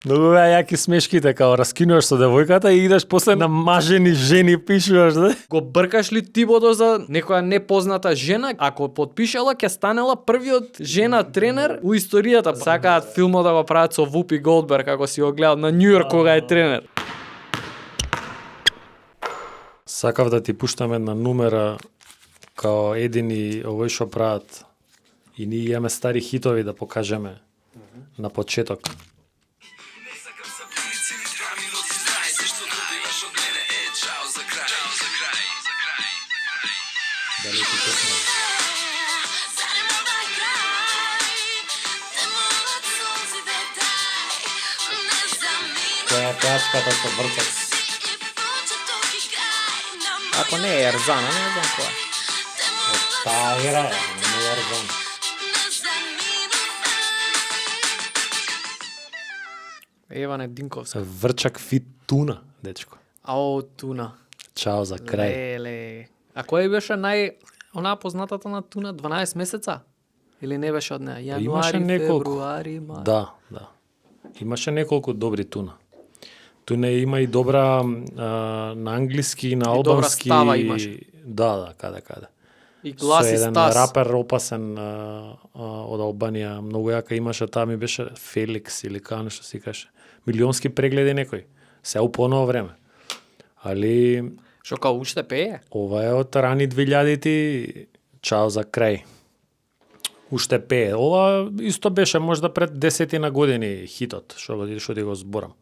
Многу беа јаки смешките, као раскинуваш со девојката и идеш после на мажени жени пишуваш, да? Го бркаш ли Тибодо за некоја непозната жена? Ако потпишала, ќе станела првиот жена тренер у историјата. Сакаат филмот да го прават со Вупи Голдберг, како си го гледал на Њујорк кога е тренер. Сакав да ти пуштам една numera као едини овој што прават и ние имаме стари хитови да покажеме на почеток. Дали ти текна? Која е пеачката со вртац? Ако не е Ерзана, не знам која. Таа ера е, не е Ерзан. Еване Динковска. Врчак фит туна, дечко. Ао, туна. Чао за крај. Леле. А која беше онаа познатата на туна? 12 месеца? Или не беше од неа? Имаше Јануари, неколку. февруари, март. Да, да. Имаше неколку добри туна. Туна има и добра на англиски и на И добра албански. става имаше. Да, каде. И глас Со и еден стас. рапер опасен од Албанија, многу јака имаше, таа ми беше Феликс или као нешто си каже. Милионски прегледи некој. Се у поново време. Али Шо као уште пее? ова е од рани 2000-ти, чао за крај. Уште пее. Ова исто беше можда пред 10 години хитот, што ти го зборам.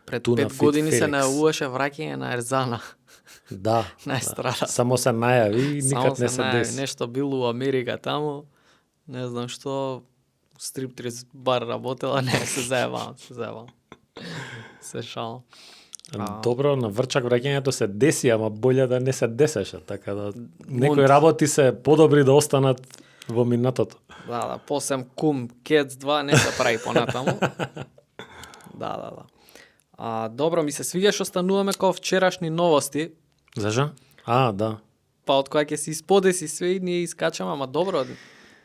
Пред Туна 5 Fit години се Felix. најавуваше враќање на Ерзана. Да. На естрада. Само се најави и никад не се најави, деси. Нешто било у Америка таму. Не знам што. Стриптриз бар работела, не се заебавам. Се шалам. Добро, на врчак враќањето се деси, ама боле да не се десеше, така да некои работи се подобри да останат во минатото. Да, посем Кум, Кец 2 не се прави понатаму. Да. Добро, ми се свиѓа што стануваме како вчерашни новости, Зашо? Да. па од која ќе се исподеси све и ние искачаме, ама добро,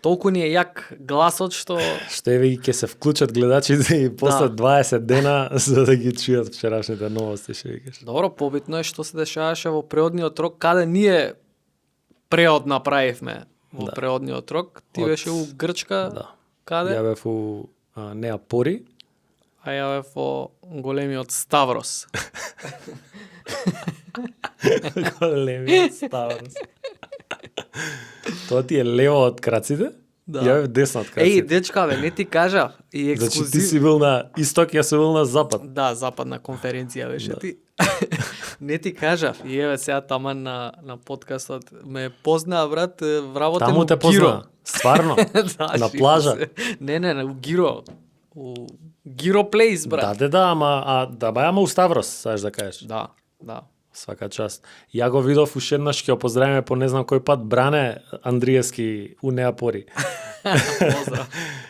толку ни е јак гласот што Што еве ќе се вклучат гледачите и после 20 дена за да ги чујат вчерашните новости, што викаш. добро, побитно е што се дешаваше во преодниот рок, каде ние преод направивме во преодниот рок. Ти беше у Грчка, Да. каде? Ја бев у Неапори. А ја бев во големиот Ставрос. Големиот Ставрос. Тоа ти е лево од краците? Да. Ја бев десно од краците. Еј, дечка, бе, не ти кажа. И Значи ти ексклузив... си бил на исток, јас сум бил на запад. Да, западна конференција беше ти. Не ти кажав. И еве сега таман на подкастот ме познаа, брат, вработен Таму у те Гиро. познаа. Стварно? Да, На шегу плажа? се. Не, у Гиро. У Гиро Плейс, брат. Да, ама у Ставрос, саш да кажеш. Да. Свака част. Ја го видов уште еднаш, ќе го поздравиме по не знам кој пат, Бране Андриевски у Неапори. Поздрав.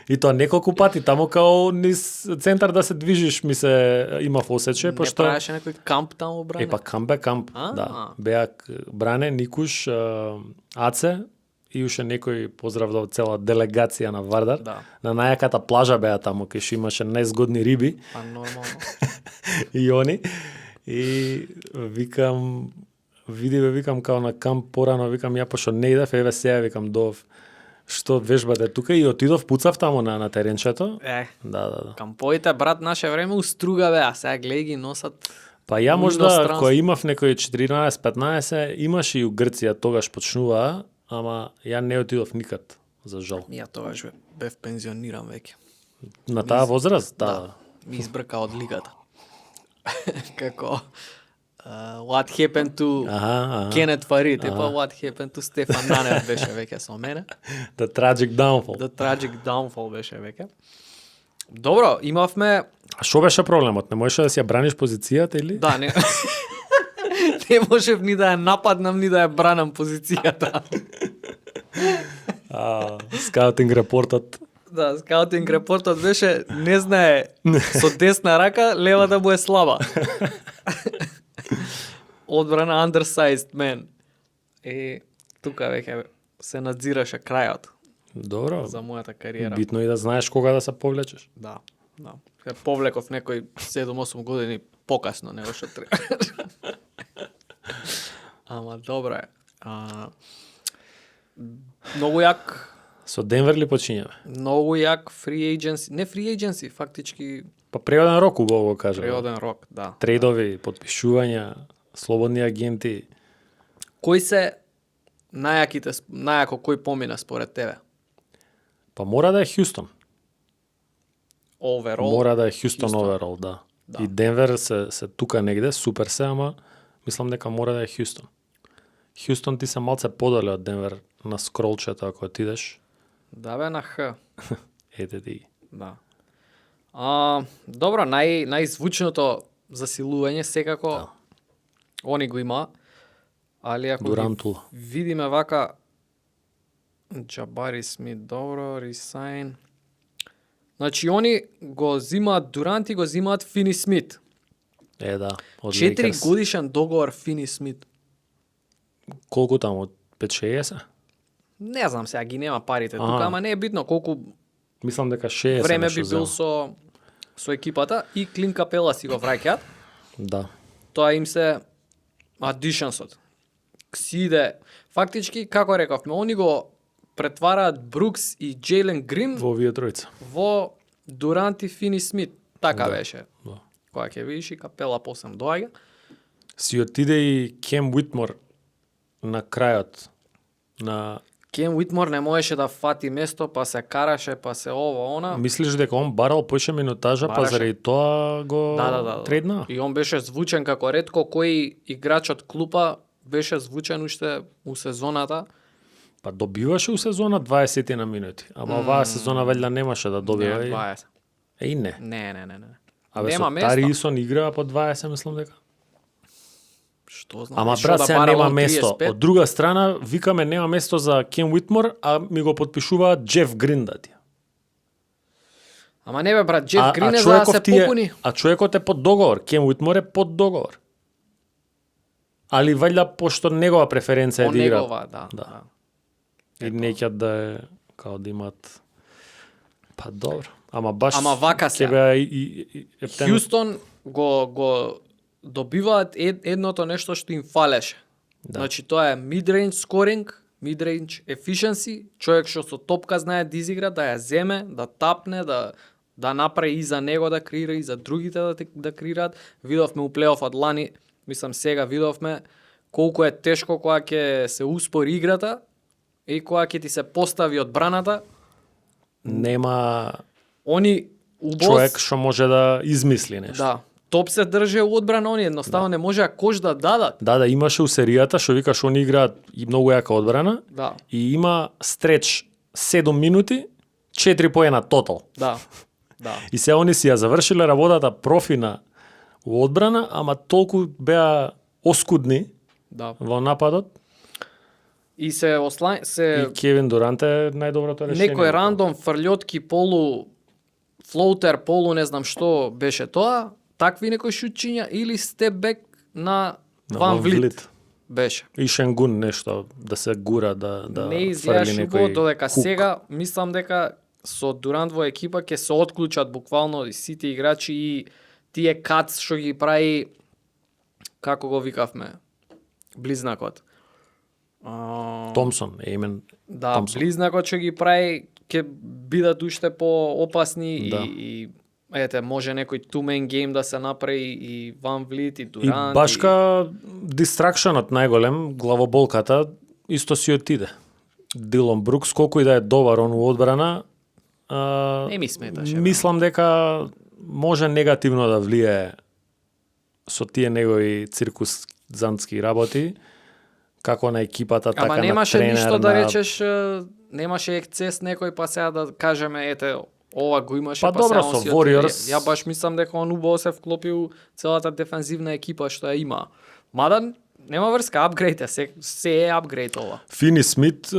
И тоа неколку пати, таму као низ центар да се движиш, ми се имав осече, Не пошто... правеше некој камп таму, бране? Па камп, да. Беа Бране, Никуш, Аце и уште некој поздрав до цела делегација на Вардар. Да. На најаката плажа беа таму, кај што имаше најзгодни риби. Па нормално. И они. И викам, викам као на камп порано, викам ја пошто не идев, еве сега викам дов. Што вежбате тука и отидов, пуцав таму на теренчето. Да. Камповите, брат, наше време у струга беа, сега гледај ги носат. Па ја У можда, иностранство. која имав некој 14-15, имаше и у Грција, тогаш почнуваа, ама ја не отидов никад, за жал. Ја тогаш бев пензиониран веќе. На таа возраст, да. Ми избрка од лигата. Како What happened to Kenneth Farid, па What happened to Стефан Нанев беше веќе со мене. The Tragic Downfall. The Tragic Downfall беше веќе. Добро, имавме... А што беше проблемот? Не можеше да си ја браниш позицијата или? Да, не... не можев ни да ја нападнам, ни да ја бранам позицијата. Скаутинг репортот. Да, скаутинг репортот беше не знае со десна рака, левата му е слаба. Одбрана undersized man. Тука веќе се надзираше крајот Добро. за мојата кариера. Битно и да знаеш кога да се повлечеш. Да. Се повлеков некој 7-8 години покасно него што треба. Ама добро е. Многу јак, Со Денвер ли почињаме? многу јак free agency, не free agency, фактички Па преводен рок убаво го кажа. преводен рок, да. Трейдови, подпишувања, слободни агенти. Кои се најако кој помина според тебе? Па мора да е Хјустон. Overall. Мора да е Хјустон Хјустон. оверол, да. Да. И Денвер се тука негде, супер се, ама мислам дека мора да е Хјустон. Хјустон ти се малце подале од Денвер на скролчето ако отидеш. Да бе, на Х. Ете ти. Да. Добро, најзвучното засилување секако Да. они го има. Али ако ги Дурантул. видиме вака Джабари Смит, добро, ресайн. Значи, они го зимаат Дурант и го зимаат Фини Смит. Да, од 4 Лейкерс. годишен договор Фини Смит. Колку таму, 5-60? Не знам сега, ги нема парите Аха. тука, ама не е битно колку Мислам дека 60 време нешто би бил зема. со екипата и Клин Капела си го враќаат. Да. Тоа им се адишансот. Си иде, фактички, како рековме, они го претвараат Брукс и Джейлен Грин Во овие тројца. во Дурант и Фини Смит. Така Да. беше. Да. Кога ќе видиш и Капела посем доаѓа. Си отиде и Кем Уитмор на крајот на... Кен Уитмор не можеше да фати место, па се караше, па се ово, она. Мислиш дека он барал поише минутажа, па Бараше. заради тоа го Да. трейдна? И он беше звучен како ретко кој играч од клупа беше звучен уште у сезоната. Па добиваше у сезона 20 на минути, ама оваа сезона велја немаше да добива. Не, и- 20. И не. Не. Абе Нема со место. Тари Исон играа по 20, мислам дека. Што знам. Ама што брат, да сега барал нема он место. 35? Од друга страна, викаме нема место за Кен Уитмор, а ми го подпишуваат Джеф Грин да ти. Ама не бе брат, Джеф Грин е за да човеков се ти е- попуни. А човекот е под договор, Кен Уитмор е под договор. Али валја пошто негова преференција е Он да игра. негова, да. Да. И неќат да е као да имат. Па добро. Ама баш Ама вака ќе сега. беа и ептен- Хјустон го добиваат едното нешто што им фалеше. Да. Значи тоа е mid-range scoring, mid-range efficiency, човек што со топка знае да изигра, да ја земе, да тапне, да направи и за него да креира и за другите да креираат. Видовме у плейофот лани, мислам сега видовме колку е тешко кога ќе се успори играта и кога ќе ти се постави одбраната, нема они убос, човек што може да измисли нешто. да, топ се држе у одбрана, они едноставно не можеа кош да дадат. Да, имаше у серијата што викаш они играат и многу јака одбрана Да, и има стреч 7 минути, 4 поена тотал. да. И се они си ја завршиле работата профина у одбрана, ама толку беа оскудни Да. во нападот. И се И Кевин Дурант е најдоброто решение. некој рандом фрлјотки полу флоутер, полу не знам што беше тоа, такви некои шутчиња или степбек на Ван Влит беше. И Шенгун нешто да се гура да Не фрли изгледаш убаво, додека сега мислам дека со Дурант во екипа ќе се отклучат буквално и сите играчи и тие кац што ги прави, како го викавме, близнакот. Томсон, Емен. Да, Томсон. близнакот што ги прави ќе бидат уште поопасни Да. и ете може некој two-man game да се направи и Ван Влит и И Дурант. башка дистракшенот најголем, главоболката, исто си отиде. Дилон Брукс, колку и да е добар он у одбрана, Не ми сметаше, бе. мислам дека може негативно да влие со тие негови циркузантски работи, како на екипата, така Ама на немаше тренер, ништо да на... речеш, немаше ексцес некој, па сега да кажеме, ете, ова го имаше, Па па добро, сега он со си Warriors- Ја баш мислам дека он убаво се вклопил целата дефанзивна екипа што ја има. Мада нема врска, апгрейд е, се е апгрейд ова. Фини Смит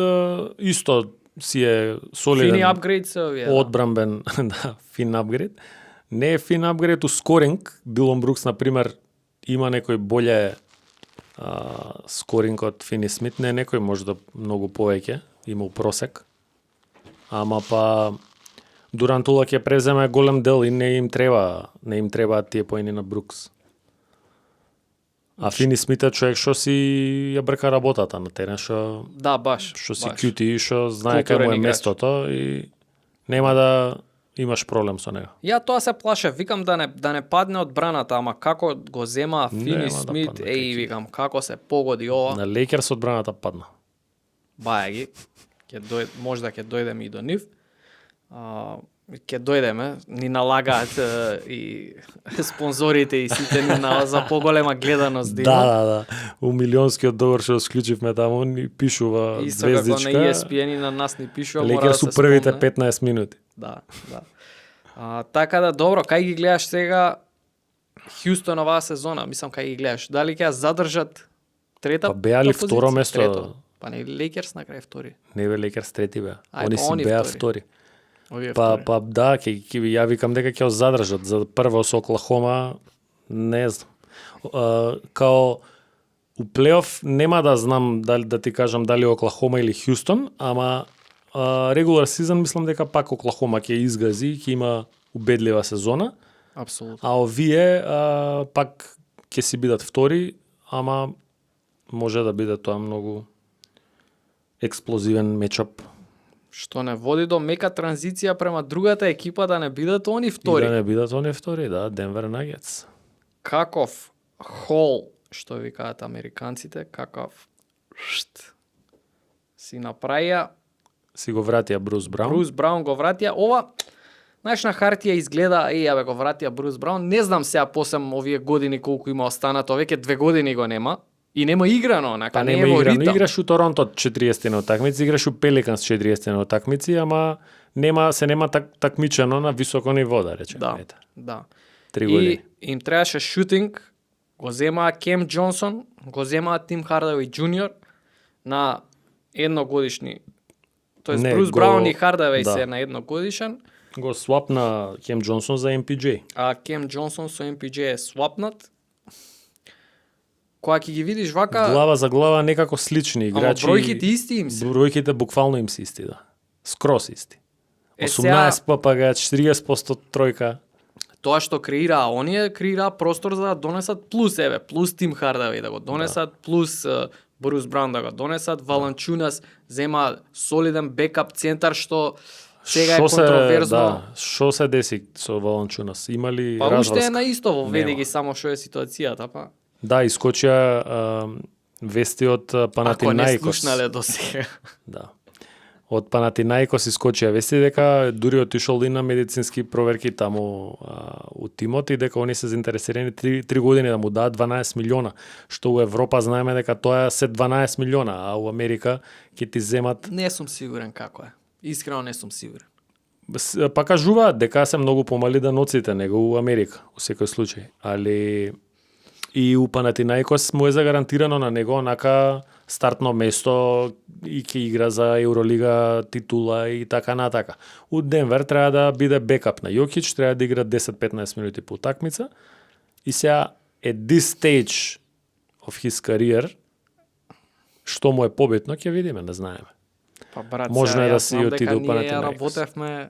исто си е солиден. Фини апгрейд се овие. Да. Одбранбен, да, фин апгрейд. Не е фин апгрейд у скоринг. Дилон Брукс, например, има некој боле скоринг од Фини Смит. Не некој, можда многу повеќе. Има у просек. Ама па Дурантула ќе преземе голем дел и не им требаат тие поени на Брукс. А Фини Смит е човек што си ја брка работата на терен, што Да, баш. си баш. кјути, што знае кај му Културен е играч. местото и нема да имаш проблем со него. Ја тоа се плаше, викам да не падне од браната, ама како го зема Фини Нема да Смит, падне, викам како се погоди ова. На Лейкерс одбраната падна. Баја ги. Можда ќе дојдеме и до нив. Ќе дојдеме, ни налагаат и спонзорите и сите ни за поголема гледаност Да. У милионскиот договор што склучивме таму ни пишува Исто како на звездичка. ESPN и на нас ни пишува, мора да Лейкерс се у првите спомне. 15 минути. Да. Така да, добро, кај ги гледаш сега Хјустон оваа сезона? Мислам, кај ги гледаш. Дали ќе ја задржат третата Па беа ли позиција? второ место? Трето. Па не Лейкерс на крај втори. Не бе Лейкерс трети беа. Ај, Они па си они беа втори. втори. Овие Па втори. да, ја викам дека ќе го задржат. За прво со Оклахома, не знам. Као у плейоф нема да знам дали да ти кажам дали Оклахома или Хјустон, ама регулар сезон мислам дека пак Оклахома ќе изгази и ќе има убедлива сезона, Апсолутно. а овие пак ќе си бидат втори, ама може да биде тоа многу експлозивен мечап. Што не води до мека транзиција према другата екипа да не бидат они И втори. да не бидат они втори, да, Денвер Нагетс. Каков хол, што викаат американците, каков си направија. Си го вратија Брус Браун. Брус Браун го вратија. Ова, знаеш, на хартија изгледа, абе, го вратија Брус Браун. Не знам сега после овие години колку има останато, веќе 2 години го нема. И нема играно, онака, Па не нема е во играно. ритам. Играш у Торонто 40 на утакмици, играш у Пеликанс 40 на утакмици, ама нема такмичено на високо ниво, да речеме. Да, Ете, да. 3 години. И им требаше шутинг, го земаа Кем Џонсон, го земаа Тим Хардавеј Џуниор на едногодишни. Тоест Не, Брус го- Браун и Хардавеј да. се на едногодишен, Го свапна Кем Џонсон за MPJ. а Кем Џонсон со MPJ е свапнат. Кога ќе ги видиш вака, Глава за глава некако слични ама играчи. бројките исти им се. Бројките буквално им се исти, да. Скрос исти. Е, 18 ППГ, 40% тројка. Тоа што креираа оние, креираа простор за да донесат плюс плюс Тим Хардавеј да го донесат, плюс Брус Браун да го донесат, Валанчунас зема солиден бекап центар што сега е контроверзно. Што се деси со Валанчунас? Има ли Па уште разврска? е на исто во веди Нема. ги само што е ситуацијата, па. Да, искочија вести од Ако не Панатинаикос. слушнале до сега. Да. Од Панатинаикос искочија вести дека дури отишол и на медицински проверки таму у тимот и дека они се заинтересирани 3 години да му дадат 12 милиона, што у Европа знаеме дека тоа се 12 милиона, а у Америка ќе ти земат. Не сум сигурен како е. Искрено не сум сигурен. Па кажуваат дека се многу помали даноците него у Америка, у секој случај. Али и у Панатинаикос му е загарантирано на него онака стартно место и ќе игра за Евролига титула и така натака. У Денвер треба да биде бекап на Јокич, треба да игра 10-15 минути по утакмица. И сега at this stage of his career што му е побитно ќе видиме, не знаеме. Па брат, Можно сега е да јас си знам отиде дека у ние Панатинаикос. работевме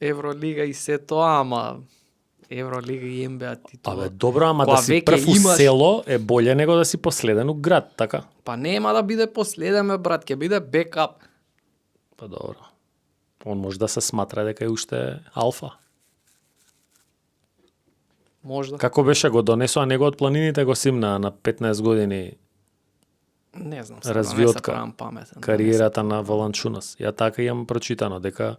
Евролига и се тоа, ама Евролига и НБА титула. Абе, добро, ама Кога да си веќе прв у имаш- село е боле него да си последен у град, така? Па нема да биде последен, бе, брат, ќе биде бекап. Па добро. Он може да се сматра дека е уште алфа. Можда. Како беше го донесоа него од планините го симна на 15 години Не знам, сега развиотка, не се правам паметен. кариерата на Валанчунас. Ја така имам прочитано дека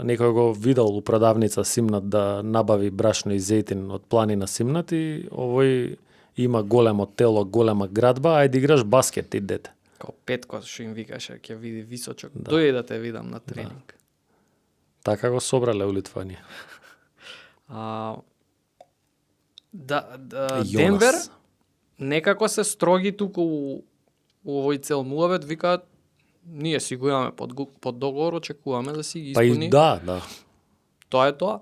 некој го видел у продавница симнат да набави брашно и зејтин од планина симнат и овој има големо тело, голема градба, ајде играш баскет ти дете. Као Петко што им викаше, ќе види височок. Дојди да те видам на тренинг. Така го собрале у Литванија. Јонас. Денвер некако се строги туку у овој цел муавет, викаат ние си го имаме под договор, очекуваме да си ги Па испуни. и да. Тоа е тоа.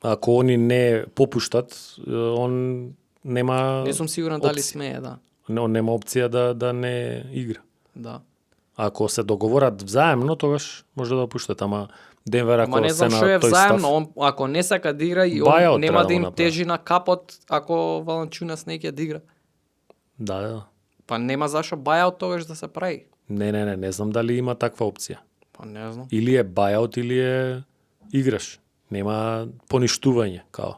Ако они не попуштат, он нема Не сум сигурен дали опција. смее, да. Он нема опција да не игра. Да. Ако се договорат взаемно, тогаш може да пуштат, ама Денвер Ама ако не се знам на што е тој взаемно, став. он ако не сака да игра и Buyout он нема треба да да им го направи. тежи на капот ако Валанчунас не ќе да игра. Да. Па нема зашо buyout тогаш да се прави. Не знам дали има таква опција. Па не знам. Или е buyout или е играш. Нема поништување, као.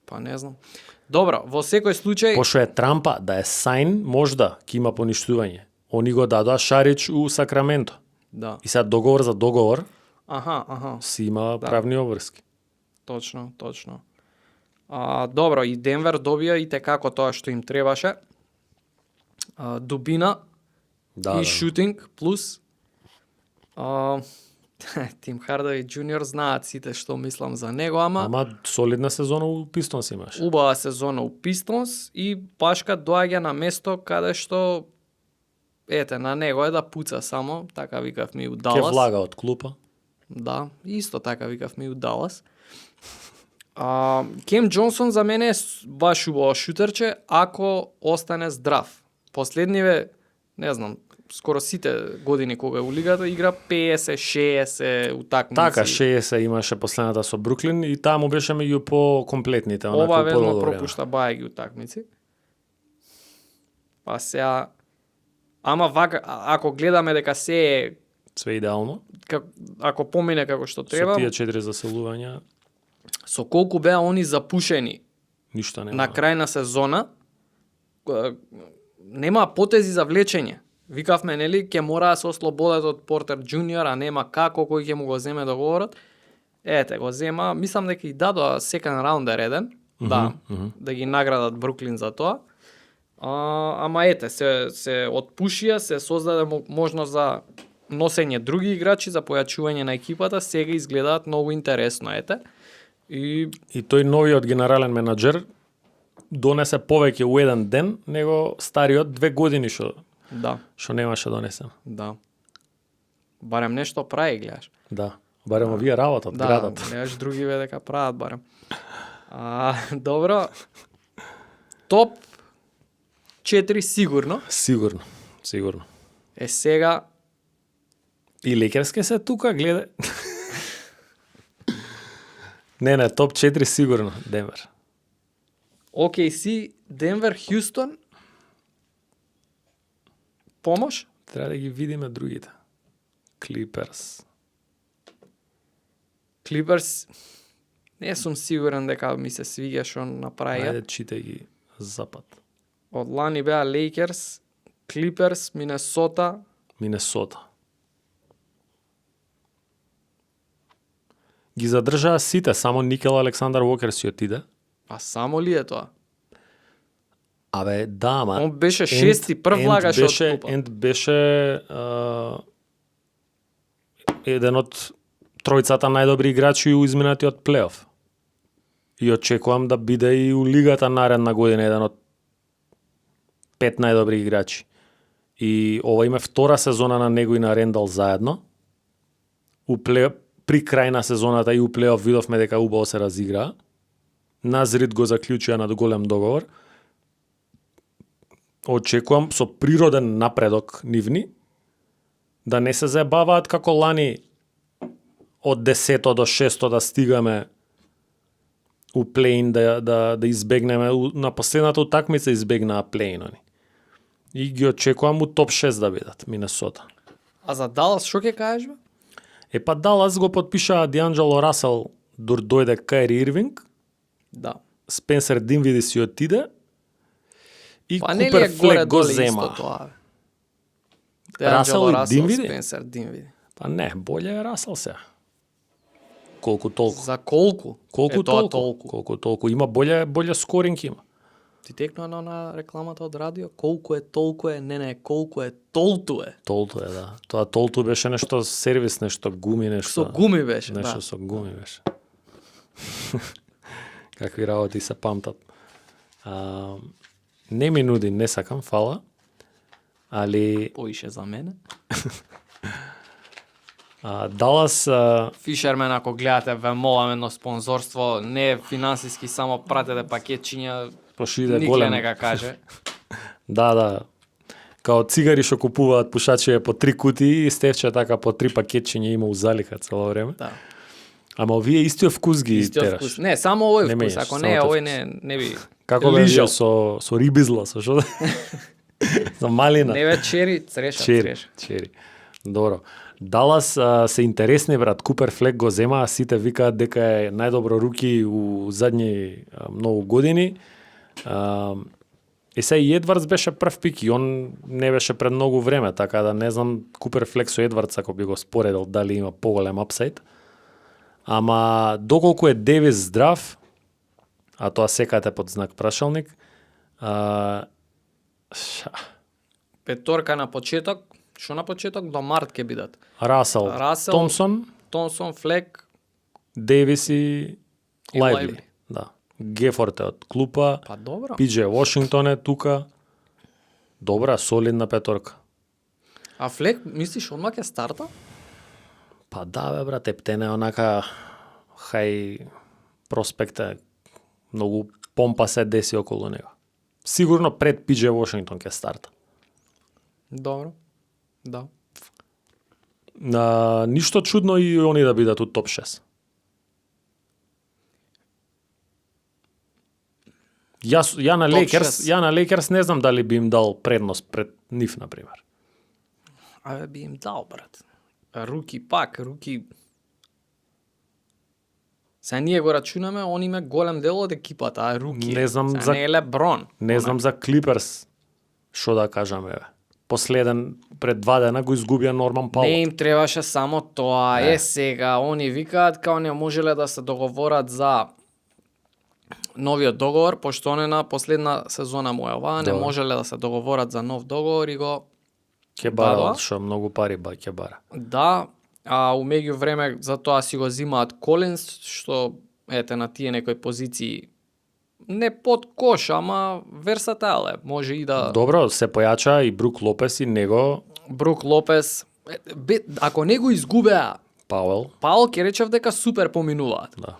Па не знам. Добро, во секој случај Пошто е Трампа, да е сајн, можда ќе има поништување. Они го дадоа Шарич у Сакраменто. да. И сега договор за договор Аха, си има правни обврски. точно. Добро, и Денвер добија и како тоа што им требаше. Дубина и шутинг плюс Тим Хардави Джуниор знаат сите што мислам за него, Ама солидна сезона у Пистонс имаш. убава сезона у Пистонс и Пашка доаѓа на место каде што на него е да пуца само, така викав ми у Ке Далас. влага од клупа. Да, исто така викав ми у Далас. Кем Џонсон за мене е баш убаво шутерче ако остане здрав. Последниве, не знам, скоро сите години кога е у лигата игра 50-60 утакмици. Така, 60 имаше последната со Бруклин и таму беше меѓу по-комплетните, онака Ова ведно подолго време. пропушта бајаги утакмици. Па сега ама вака, ако гледаме дека се е Све идеално. ако помине како што Со треба, тие 4 заселувања со колку беа они запушени ништо нема. на крај на сезона, нема потези за влечење. Викавме, нели, ќе мора да се ослободат од Портер Джуниор, а нема како, кој ќе му го земе договорот. Го зема, мислам дека и дадоа second rounder еден, да ги наградат Бруклин за тоа. Ама се отпушија, се создаде можност за носење други играчи, за појачување на екипата, сега изгледаат многу интересно, И тој новиот генерален менаџер донесе повеќе у еден ден него стариот 2 години што немаше донесен. Да. Барем нешто прави, гледаш. Да. Барем овие работат, градат. Да, гледаш другиве дека прават барем. Добро. Топ 4 сигурно. Сигурно. Сега И Лейкерс се тука, гледа. Не, топ 4 сигурно, Денвер. OKC, Денвер, Хјустон. Помош? Треба да ги видиме другите. Клиперс. Не сум сигурен дека ми се свиѓа што направија. Ајде, читај ги запад. Од лани беа Лейкерс, Клиперс, Минесота. Ги задржаа сите, само Никел Александар Уокер си отиде. А само ли е тоа? Абе, да, ама... Он беше шести, прв влагаше од клупа. Енд беше еден од тројцата најдобри играчи у изминатиот плейоф. И очекувам да биде и у лигата наредна година еден од 5 најдобри играчи. И ова име втора сезона на него и на Рендал заедно. При крај на сезоната и у плейоф видовме дека убаво се разиграа. Назрид го заклучија на голем договор. Очекувам со природен напредок нивни да не се заебаваат како лани од 10 до 6 да стигаме у плейн да избегнеме на последната утакмица избегнаа плейн они. И ги очекувам у топ 6 да бидат Минесота. А за Далас што ќе кажеш бе? Па Далас го подпишаа Дианджело Расел, дојде Кајри Ирвинг. Да. Спенсер Динвиди си отиде. И Па Купер Флек го зема. Расел и Динвиди? Спенсер Динвиди. Па не, боле е Расел сега. Колку толку. За колку? Колку толку. Има боле скоринг има. Ти текнува на рекламата од радио? Колку е, колку е, толту е. Толту е, да. Тоа толту беше нешто сервис, нешто гуми, нешто... Со гуми беше, нешто да. со гуми беше. Какви работи се памтат. Не ми нуди, не сакам, фала. Али... Поише за мене. Далас... Фишермен, ако гледате, ве молам едно спонзорство, не финансиски, само пратете пакетчиња, Пошиде никле голем. нека каже. Да. Као цигари што купуваат пушачи по 3 кутии и Стефче така по 3 пакетчиња има у залиха цело време. Да. Ама овие истиот вкус ги Истиот тераш. вкус. Не, само овој Не вкус, менјаш, ако само не, тој овој вкус. не би. Како бе лижал. со рибизла, со што? За малина. Не бе чери, цреша, Чери, цреша. чери. Добро. Далас се интересни, брат. Купер Флек го зема, сите викаат дека е најдобро руки у задни многу години. И се и Едвардс беше прв пик и он не беше пред многу време, така да не знам Купер Флек со Едвардс ако би го споредил дали има поголем апсайд. Ама доколку е Девис здрав, а тоа секате под знак прашалник, Петорка на почеток, што на почеток до март ќе бидат. Расел, Расел, Томсон, Томсон, Флек Дейвис и и Лайвли. Лайвли. Да. Гефорд е од клупа, Па добро. Пиджи Вашингтон е тука. Добра, солидна петорка. А Флек, мислиш, одма ќе старта? Па да, бе, брат, Ептен е онака хај проспект е. Многу помпа се деси околу него. Сигурно пред Пиджи Вашингтон ќе старта. Добро. Да. Ништо чудно и они да бидат у топ 6. Ја на Топ Лейкерс, шест. ја на Лейкерс не знам дали би им дал предност пред нив на пример. Абе би им дал, брат. Руки пак, руки. Сега ние го рачунаме, он има голем дел од екипата, а руки. Не знам Сега за- не е Леброн. Не знам за Клиперс што да кажаме, бе. Последен пред 2 дена го изгубија Норман Паул. Не им требаше само тоа. Не. Сега, они викаат као не можеле да се договорат за новиот договор, пошто он е на последна сезона му е оваа, не Добро. можеле да се договорат за нов договор и го Ќе бара, Бара? што многу пари ќе бара. да, а у меѓувреме за тоа си го зимаат Колинс, што ете на тие некои позиции не под кош, ама версатайл е. Може и да Добро, се појача и Брук Лопес и него Брук Лопес ако не го изгубеа Пауел. Паул ќе речев дека супер поминуваат. Да.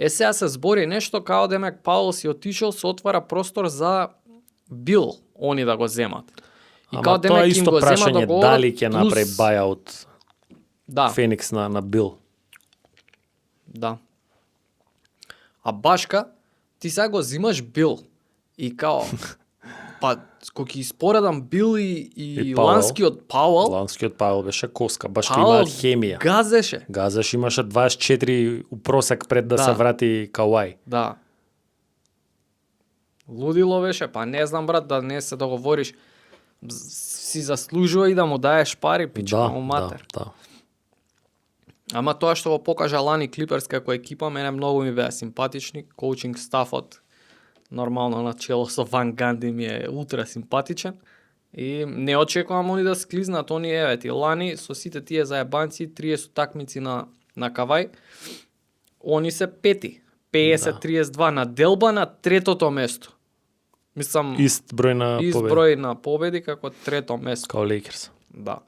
Сега се збори нешто као демек Паул си отишол, се отвара простор за Бил они да го земат. И Ама тоа е исто зема прашање договор, дали ќе плюс- направи бајаут Да, Феникс на Бил. да. А башка, ти сега го зимаш Бил и као па кога ќе испоредам Бил и Пауел. Ланскиот Пауел, Ланскиот Пауел беше коска, баш што Пауел имаат хемија. газеше. Газаш имаше 24 у просек пред да Да. се врати Кауај. Да. Лудило беше, па не знам брат да не се договориш. Си заслужува и да му даеш пари, пичка Да, му матер. да. Ама тоа што го покажа лани Клиперс како екипа, мене многу ми беа симпатични, коучинг стафот нормално на чело со Ван Ганди ми е ултра симпатичен. И не очекувам они да склизнат, они еве ти лани со сите тие заебанци 30 такмици на Кавај. Они се пети. 50-32 на делба на третото место. Мислам Ист број на ист победи. број на победи како трето место. Као Лейкерс. Да.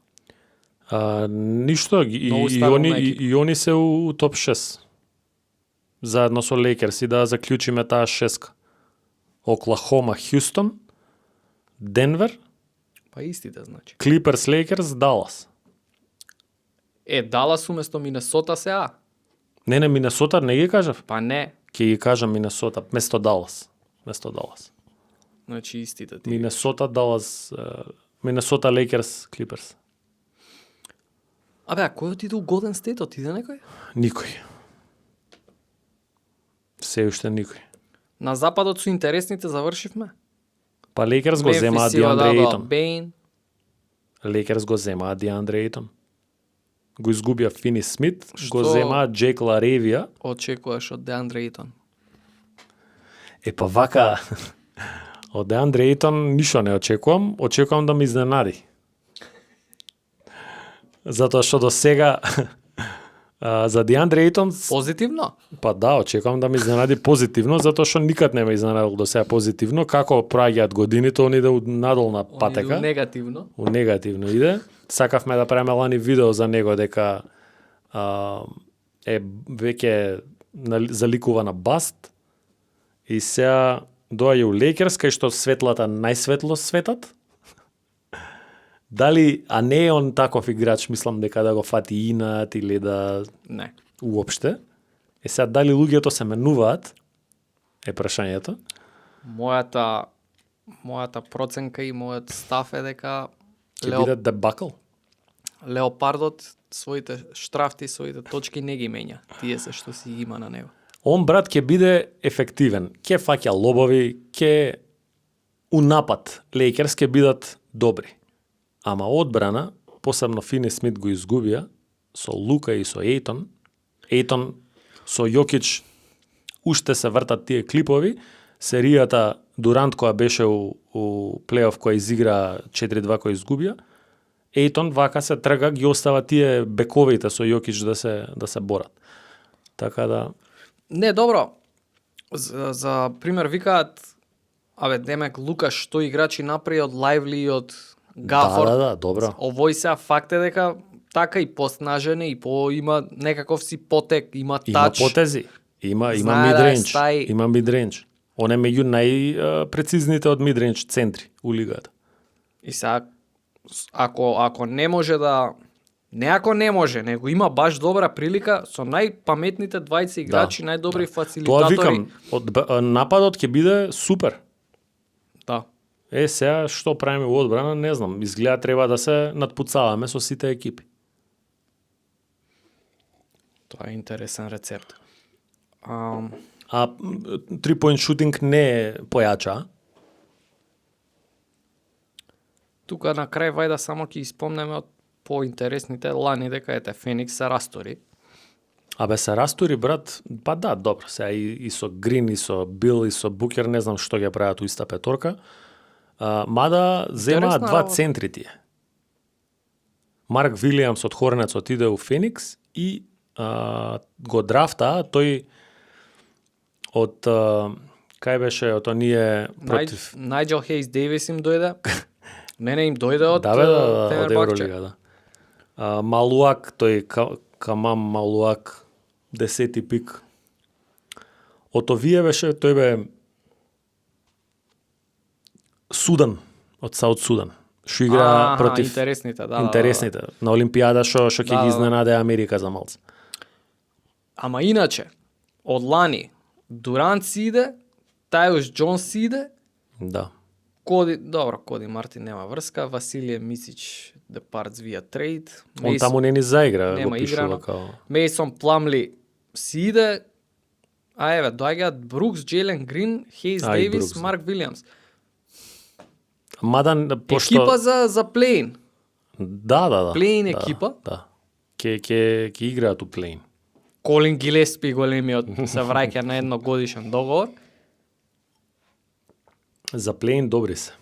Ништо, Многу и стабилна они, екипа. и они се у топ 6. Заедно со Лейкерс и да заклучиме таа шеска. Оклахома, Хјустон, Денвер, Па истите значи. Клиперс, Лейкерс, Далас. Далас уместо Минесота сега? Не, Минесота не ги кажав. Па не. Ќе ги кажам Минесота, место Далас. Место Далас. Значи истите ти. Минесота, Далас, Минесота, Лейкерс, Клиперс. Абе, а кој отиде у Голден Стейт? Отиде некој? Никој. Се уште никој. На западот со интересните завршивме. Па Лейкерс го земаат си го Диандре дадоа Ейтон. Бейн. Лейкерс го земаат Диандре Ейтон. Го изгубија Фини Смит, го Што? земаат Джейк Ларевија. Очекуваш од Деандре Ейтон. Па вака, од Деандре Ейтон ништо не очекувам, очекувам да ме изненади. Затоа што до сега за Деандре Ейтон, Позитивно? па да, очекувам да ме изненади позитивно, затоа што никад не ме изненадил до сега позитивно, како проаѓаат годините, он иде надол на Они патека. иду негативно. У негативно иде. Сакавме да правиме лани видео за него дека е веќе заликува на баст и сега доаѓа у Лейкерс кај што светлата најсветло светат Дали, а не е он таков играч, мислам дека да го фати инат или да Не. уопште. Сега дали луѓето се менуваат е прашањето. Мојата проценка и мојот став е дека Ќе биде дебакл. Леопардот своите штрафти, своите точки не ги менја. Тие се што си има на него. Он брат ќе биде ефективен. Ќе фаќа лобови, ќе у напад Лейкерс ќе бидат добри. Ама одбрана, посебно Фини Смит го изгубија со Лука и со Ейтон. Ейтон со Јокич уште се вртат тие клипови. Серијата Дурант која беше у плейоф која изигра 4-2 која изгубија. Ейтон вака се трга, ги остава тие бековите со Јокич да се борат. Така да Не, добро. За пример викаат, демек Лука што играчи напред од Лајвли и од Гафорд. Да, добро. Овој сега факт е дека така и поснажен и има некаков си потек, има тач. Има потези, има Знае да мидрендж, стаи. има мидрендж. Он е меѓу најпрецизните од мидрендж центри у лигата. И сега ако не може да ако не може, него има баш добра прилика со најпаметните двајца играчи, најдобри фацилитатори. Тоа викам, нападот ќе биде супер. Да. Сега што правиме во одбрана, не знам, изгледа треба да се надпуцаваме со сите екипи. Тоа е интересен рецепт. А 3-point shooting не е појача. Тука на крај вајда само ќе испомнеме од поинтересните лани дека ете Феникс се растори. Се растори, брат, па да, добро, сега и со Грин, и со Бил, и со Букер, не знам што ќе прават у иста петорка. Мада земаат два центри тие. Марк Вилијамс од Хорнец отиде у Феникс и го драфта, тој од кај беше од оние против Најджел Хейс Дейвис им дојде. Не им дојде од од Фенербахче. Евролига, да. Малуак, тој Камам Малуак, 10-ти пик. Од овие беше, тој бе Судан, од Саут Судан. Што игра против интересните, интересните. На Олимпијада што ќе ги изненаде Америка за малце. Ама иначе, од лани, Дурант си иде, Тајус Џонс си иде, Да. Коди Мартин нема врска, Василije Мисич departs via trade. Он таму не ни заигра, го нема пишува играно. као. Мейсон Пламли си иде, доаѓаат Брукс, Джейлен Грин, Хейс Дейвис, Брукс, Марк Вилијамс. Мада пошто Екипа за плейн. Да. Плейн екипа. Да. Ќе играат у плейн. Колин Гилеспи големиот се враќа на едногодишен договор. За плейн добри се.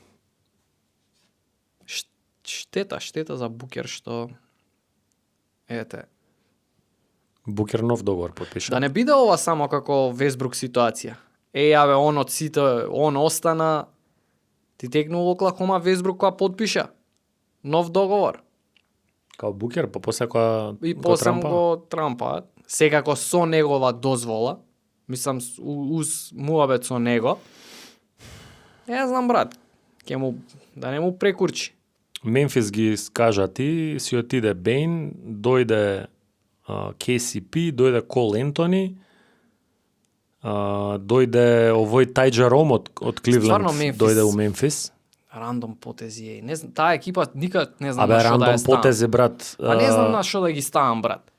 Штета за Букер што Букер нов договор потпиша. Да не биде ова само како Весбрук ситуација. Он од сите, он остана, ти текнул Оклахома, Весбрук која потпиша нов договор. Као Букер, па после која И после го трампаат. Секако со негова дозвола, мислам уз муабет со него. Знам брат, да не му прекурчи. Мемфис ги скажати, си отиде Бейн, дојде KCP, дојде Кол Ентони, дојде овој Тај Джером од Кливленд, дојде у Мемфис. Рандом потези е. Не знам, таа екипа никад не знам на што да рандом ја ставам. потези, брат. Не знам на што да ги ставам, брат.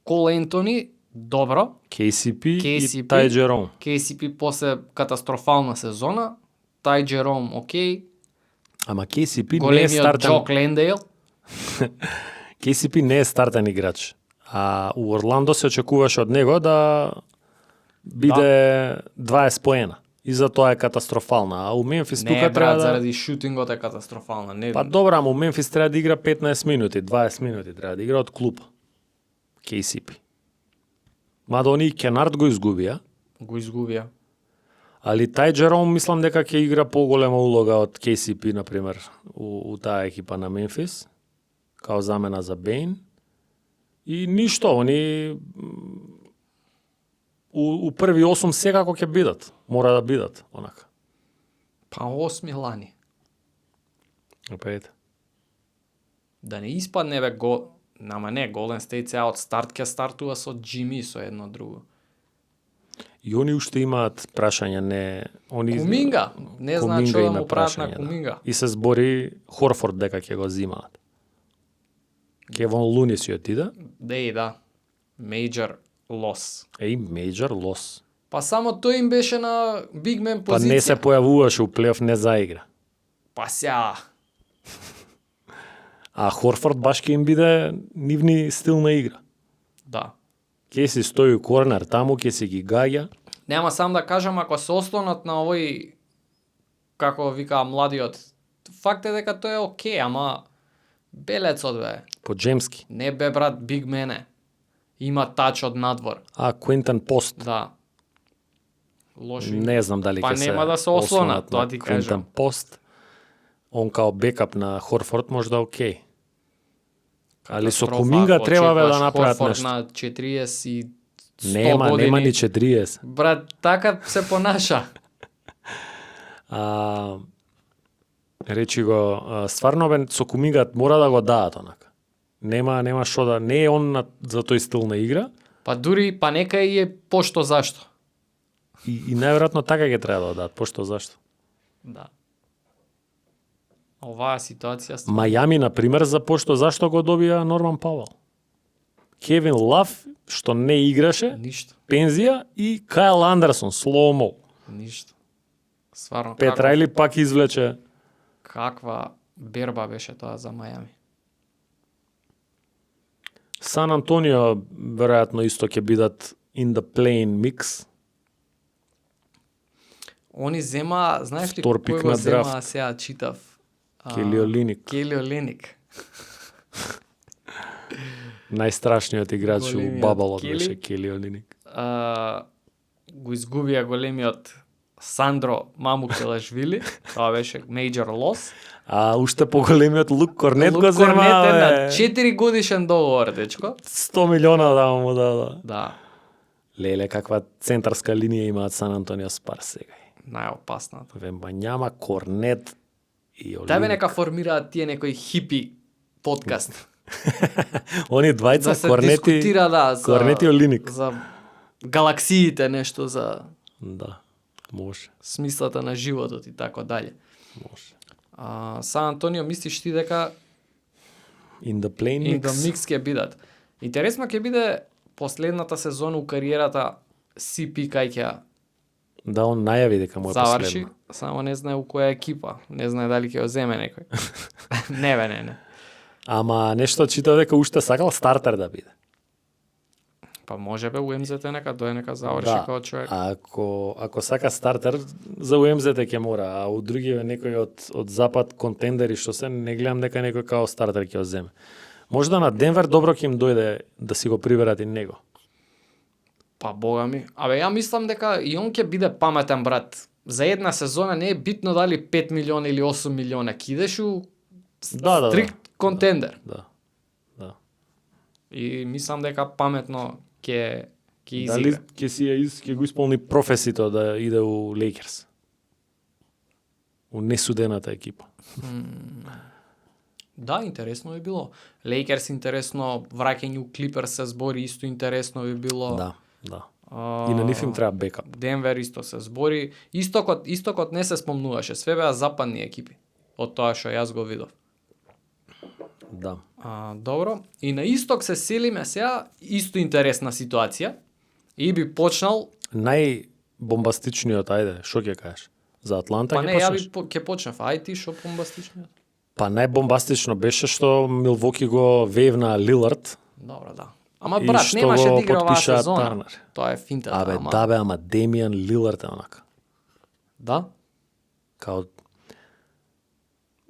Кол Ентони, добро. KCP и Тај Джером. KCP после катастрофална сезона. Тај Джером, окей. Ама KCP не е Големиот стартен. Джок Лендейл. KCP не е стартен играч. А у Орландо се очекуваше од него да биде 20 поена. И за тоа е катастрофална. А у Мемфис Не, тука брат, треба да... заради шутингот е катастрофална. Не... Па добра, ама у Мемфис треба да игра 15 минути, 20 минути треба да игра од клуб. KCP. Мада они Кенард го изгубија, Го изгубија. али Тај Джером мислам дека ќе игра поголема улога од KCP, например, у таа екипа на Мемфис, као замена за Бейн. И ништо, они у први 8 секако ќе бидат. Мора да бидат, онака. Па 8 лани. Опет. Да не испадне бе Нама не, Golden State сега од старт ќе стартува со Jimmy со едно друго. И они уште имаат прашања, не... Они... Куминга, не знаат што да му прават на Куминга. И се збори Хорфорд дека ќе го зимаат. Кевон Луни си отида. Да. Major loss. Major loss. Па само тој им беше на Big Man позиција. Па не се појавуваше у плейоф, не заигра. Па сега. А Хорфорд баш ќе им биде нивни стил на игра. Да. Ке си стои у корнер таму, ке си ги гаѓа. Нема сам да кажам, ако се ослонат на овој, како вика младиот, факт е дека тој е окей, ама белецот бе. По Джемски. Не бе брат Big Man. Има тач од надвор. Квентен Пост. Да. Лошо. Не знам дали па ќе се нема да се ослонат, тоа ти Квентен кажам. Пост. Он као бекап на Хорфорд може да окей. Али со Куминга требаве да направат Хорфорд нешто. на 40 и 100 Нема години. ни 40. Брат, така се понаша. Речи го, стварно бе со Куминга мора да го даат онака. Нема што да, не е он за тој стил на игра. Па дури, па нека и е пошто зашто. И најверојатно така ќе треба да дадат, пошто зашто. Да. Оваа ситуација Мајами, например, за пошто зашто го добија Норман Пауел. Кевин Лав, што не играше, ништо, пензија, и Кайл Андерсон, слоумо. ништо. Сварно, Петрајли пак извлече. каква берба беше тоа за Мајами. Сан Антонио, веројатно, исто ќе бидат in the playing mix. Они зема, знаеш ли Втор кој пик го на зема, драфт. сега читав? Кели Олиник. Кели Олиник. Најстрашниот играч у Големиот бабалот Кели. беше Кели Олиник. Го изгубија големиот Сандро Мамукелашвили, тоа беше major loss. Уште поголемиот Лук Корнет Лук го зема. Корнет е на бе. 4 годишен договор, дечко. 100 милиона да му дада. Да, Леле, каква центарска линија имаат Сан Антонио Спарс сега. најопасната. Вембањама, Корнет и Олиник. Тебе нека формираат тие некои хипи подкаст. Они двајца, Да се Корнети, дискутира, да, за, Корнет и Олиник. за галаксиите, нешто за Да, може, смислата на животот и така дале. може. Сан Антонио, мислиш ти дека In the playing in mix. the mix ќе бидат? Интересно ќе биде последната сезона у кариерата CP кај ќе Да, он најави дека му е заврши, последно. само не знае у која екипа, не знае дали ќе ја земе некој. Не бе, не. Ама нешто чита дека уште сакал стартер да биде. Па може бе у МЗТ нека дое нека заврши Да, како човек. ако сака стартер, за УМЗ ќе мора, а у други некои од запад контендери што се, не гледам дека некој као стартер ќе го земе. Можда на Денвер добро ќе им дојде да си го приберат и него. Па бога ми. Абе ја мислам дека и он ќе биде паметен брат. За една сезона не е битно дали 5 милиона или 8 милиона, ќе идеш у Да. стрикт контендер. Да. И мислам дека паметно ќе Дали изигра. ќе го исполни професито да иде у Лейкерс? У несудената екипа. Да, интересно би било. Лейкерс интересно, враќање у Клиперс се збори исто интересно би било. Да. И на нив им треба бекап. Денвер исто се збори. Истокот не се спомнуваше, све беа западни екипи. Од тоа што јас го видов. Да. Добро. И на исток се селиме сега, исто интересна ситуација. И би почнал, Најбомбастичниот, ајде, што ќе кажеш? За Атланта па ќе не, ја почнеш? ќе почнев. Ај ти, шо бомбастичниот? Па најбомбастично беше што Милвоки го вевна Лилард. Добро, да. Ама И брат, што немаше го да игра оваа потпишаат сезона. Тарнер. Тоа е финта. Ама Демијан Лилард е онака. Да? Као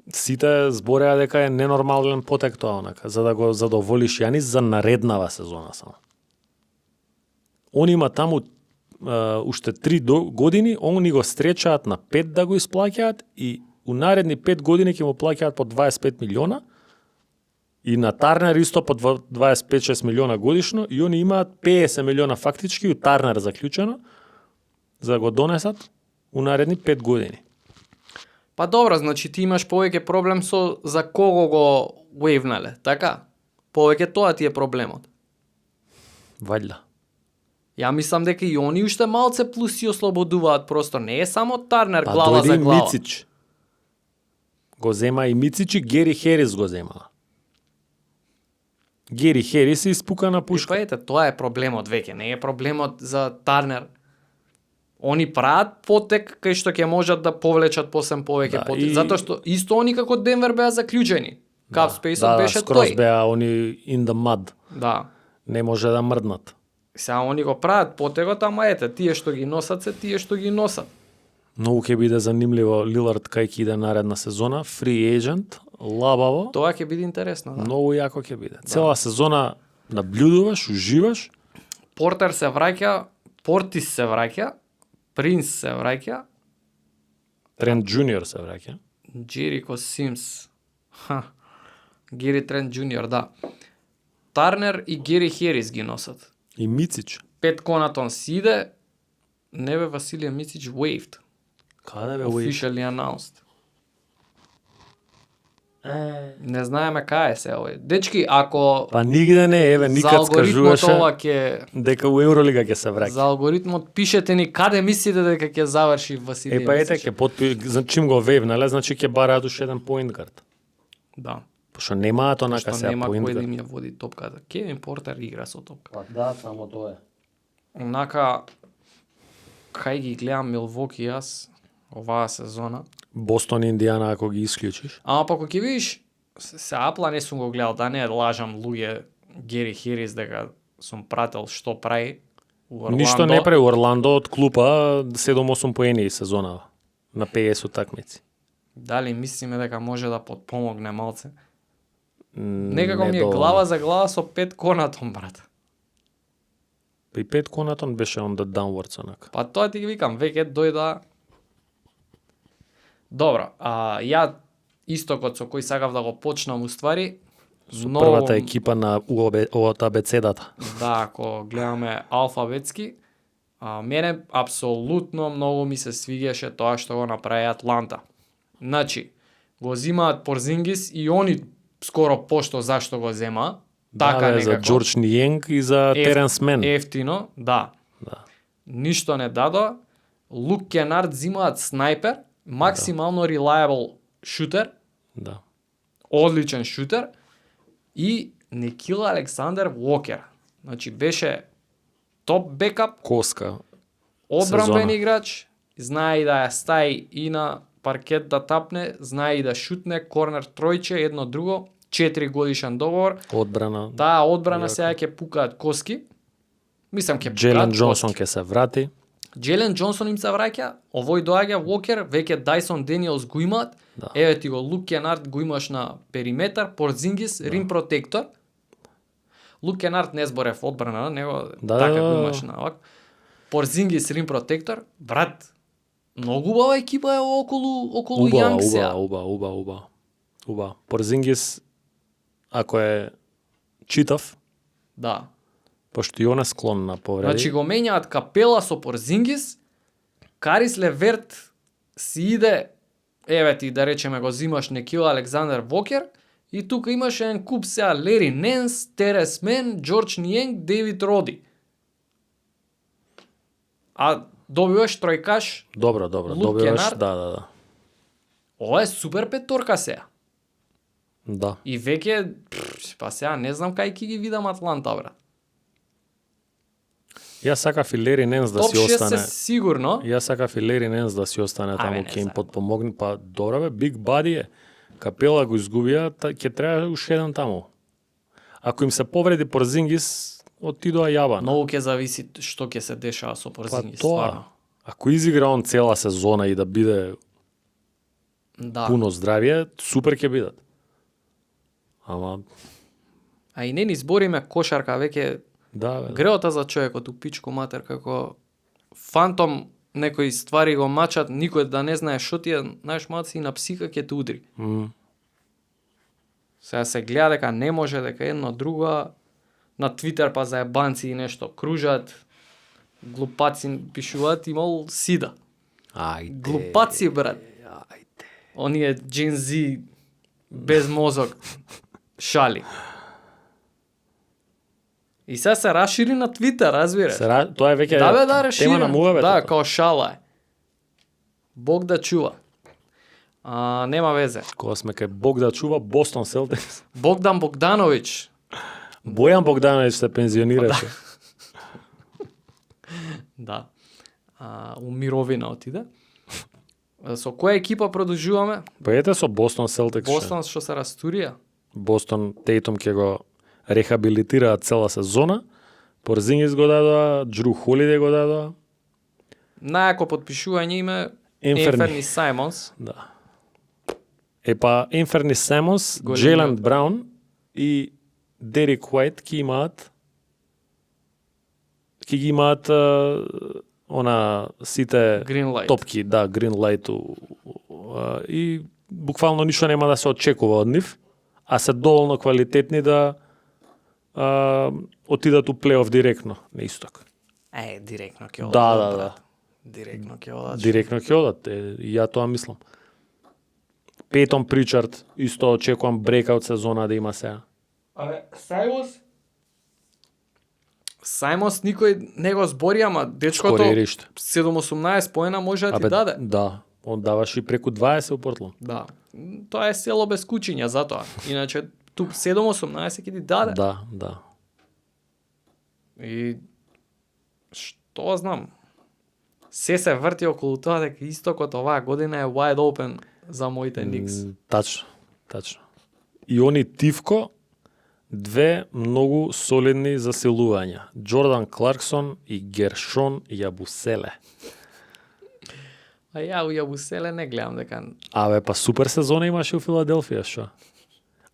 сите збореа дека е ненормален потек тоа онака, за да го задоволиш Јанис за нареднава сезона само. Он има таму уште 3 години, они го стречаат на 5 да го исплаќаат и у наредни 5 години ќе му плаќаат по 25 милиона и на Тарнер исто по 25-6 милиона годишно и они имаат 50 милиона фактички у Тарнер заклучено за да го донесат у наредни 5 години. Па добро, значи ти имаш повеќе проблем со за кого го уевнале, така? Повеќе тоа ти е проблемот. Вајда. Ја мислам дека и они уште малце плюс си ослободуваат простор. Не е само Тарнер Па глава дојде за и глава. Мицич. Го зема и Мицич и Гери Херис го зема. Гери Херис се испука на Па пушка. ете, тоа е проблемот веќе, не е проблемот за Тарнер. Они прават потек кај што ќе можат да повлечат посем повеќе Да, потек, и- затоа што исто они како Денвер беа заклучени. Кап спейсот беше скроз тој. беа они in the mud. Да. Не може да мрднат. Сега они го прават потегот, ама ете, тие што ги носат се тие што ги носат. Многу ќе биде занимливо Лилард кај ќе иде наредна сезона, free agent, лабаво. Тоа ќе биде интересно, да. Многу јако ќе биде. Цела сезона наблюдуваш, уживаш. Портер се враќа, Портис се враќа, Принс се враќа, Трент Джуниор се враќа. Джерико Симс. Гери Трент Джуниор, да. Тарнер и Гери Херис ги носат. И Мицич. Пет Конатон си иде, не бе Василија Мицич waived. Каде бе Уейт? Officially announced. Не знаеме кај се овој. Дечки, ако Па нигде не, еве, за никад алгоритмот скажуваше ова ќе дека у Евролига ќе се враќа. за алгоритмот пишете ни каде мислите дека ќе заврши Василија Па ете, Мицич. ќе значи чим го вевнале, значи ќе бараат уште еден point guard. Да. Пошто немаат онака Што сега нема point кој да guard. им ја води топката. Кевин Портер игра со топка. Па да, само тоа е. Онака кај ги гледам Милвоки јас оваа сезона. Бостон и Индијана ако ги исклучиш. Ама па кога ќе видиш се Апла не сум го гледал, да не лажам луѓе Гери Херис дека сум прател што прави у Орландо. Ништо не прави Орландо од клупа 7-8 поени сезона на 50 такмици. Дали мислиме дека може да подпомогне малце? М, Некако не ми е доволно. глава за глава со Пет Конатон, брат. При Пет Конатон беше on the downwards онака. Па тоа ти ги викам, веќе дојда. Добро, ја истокот со кој сакав да го почнам уствари, Со првата екипа на од абецедата. Да, ако гледаме алфабетски, мене апсолутно многу ми се свиѓаше тоа што го направи Атланта. Значи, го зимаат Порзингис и они скоро пошто зашто го зема, така бе, некако. за Джордж Ниенг и за Теренс Мен. Ефтино, да. Да. Ништо не дадо. Лук Кенард зимаат снайпер, максимално reliable шутер, Да. одличен шутер и Никила Александер Уокер. Значи беше топ бекап, Коска. одбранбен сезона. играч, знае и да ја стаи и на паркет да тапне, знае и да шутне, корнер тројче, едно друго, 4 годишен договор. Одбрана. Таа одбрана Јако. сега ќе пукаат коски. Мислам ќе Джелен пукаат Джонсон коски. ќе се врати. Джелен Джонсон им се враќа, овој доаѓа Уокер, веќе Дайсон Даниелс го имаат. Да. Еве ти го Лук Кенард го имаш на периметар, Порзингис, рим протектор. Лук Кенард не зборев одбрана, него Да, така да, го да. имаш на овак. Порзингис, рим протектор, брат. Многу убава екипа е околу Јанг сега. Уба. Порзингис, ако е читав, Да. пошто и он е склон на повреди. Значи го менјаат Капела со Порзингис, Карис Леверт си иде, еве ти да речеме го зимаш Никила Александер Вокер, и тука имаш еден куп сега Лери Ненс, Терес Мен, Джордж Ниенг, Дейвид Роди. А добиваш тројкаш, Добро, Лук добиваш, Кенард. да. ова е супер петорка сега. Да. И веќе, па сега не знам кај ќе ги видам Атланта, брат. Јас сакав и Лери Ненс да Топ си 6 остане. се сигурно. Јас сакав и Лери Ненс да си остане таму, не ќе им знам. подпомогне, па добро бе, Биг Бади е. Капела го изгубија, ќе треба уште еден таму. Ако им се повреди Порзингис, отидоа јаба. Многу ќе зависи што ќе се дешава со Па Порзингис, тоа, стварно. ако изигра он цела сезона и да биде Да. пуно здравје, супер ќе бидат. Ама, А и не ни збориме кошарка, веќе да, бе. греота за човекот у пичку матер, како фантом некои ствари го мачат, никој да не знае што ти е, знаеш, малци и на псика ќе те удри. М. Сега се гледа дека не може, дека едно друго, на Твитер па заебанци и нешто кружат, глупаци пишуваат, имал сида. Ајде. Глупаци, брат. Ајде. оние Gen Z без мозок шали. И сега се расшири на Твитер, разбираш? Тоа е веќе Да бе, да, тема расширен. на муавето. Да, као шала е. Бог да чува. Нема везе. Кога сме кај Бог да чува Бостон Селтикс. Богдан Богдановиќ. Бојан Богдановиќ се пензионираше. Да. У мировина отиде. Со која екипа продолжуваме? Па ете со Бостон Селтикс. Бостон што се растурија. Бостон Тейтум ќе го рехабилитираат цела сезона. Порзингис го дадоа, Джру Холидей го дадоа. Најако потпишување име Инферни. Енферни Сајмонс. Да. Епа Инферни Саймонс, Голем Джейлен играч. Браун и Дерик Уајт ќе ги имаат она сите Green light. топки, да, green light и буквално ништо нема да се очекува од нив, а се доволно квалитетни да отидат у плейоф директно на исток. Директно ќе одат. Да, да, да. брат. Директно ќе одат. Директно ќе одат, и ја тоа мислам. Пейтон Причард, исто очекувам брейкаут сезона да има сега. Сајмонс никој не го збори, ама дечкото Скорериште. 7-18 поена може да ти даде. Да, он даваше и преку 20 у Портланд. Да. Тоа е село без кучиња затоа. Иначе тук 7-18 ќе ти даде. Да, да. И што знам. Се врти околу тоа дека истокот оваа година е wide open за моите Никс. Тачно, тачно. И они Тивко, две многу солидни засилувања. Джордан Кларксон и Гершон Јабуселе. А ја у Јабуселе не гледам дека... Абе, па супер сезона имаше у Филаделфија, шо?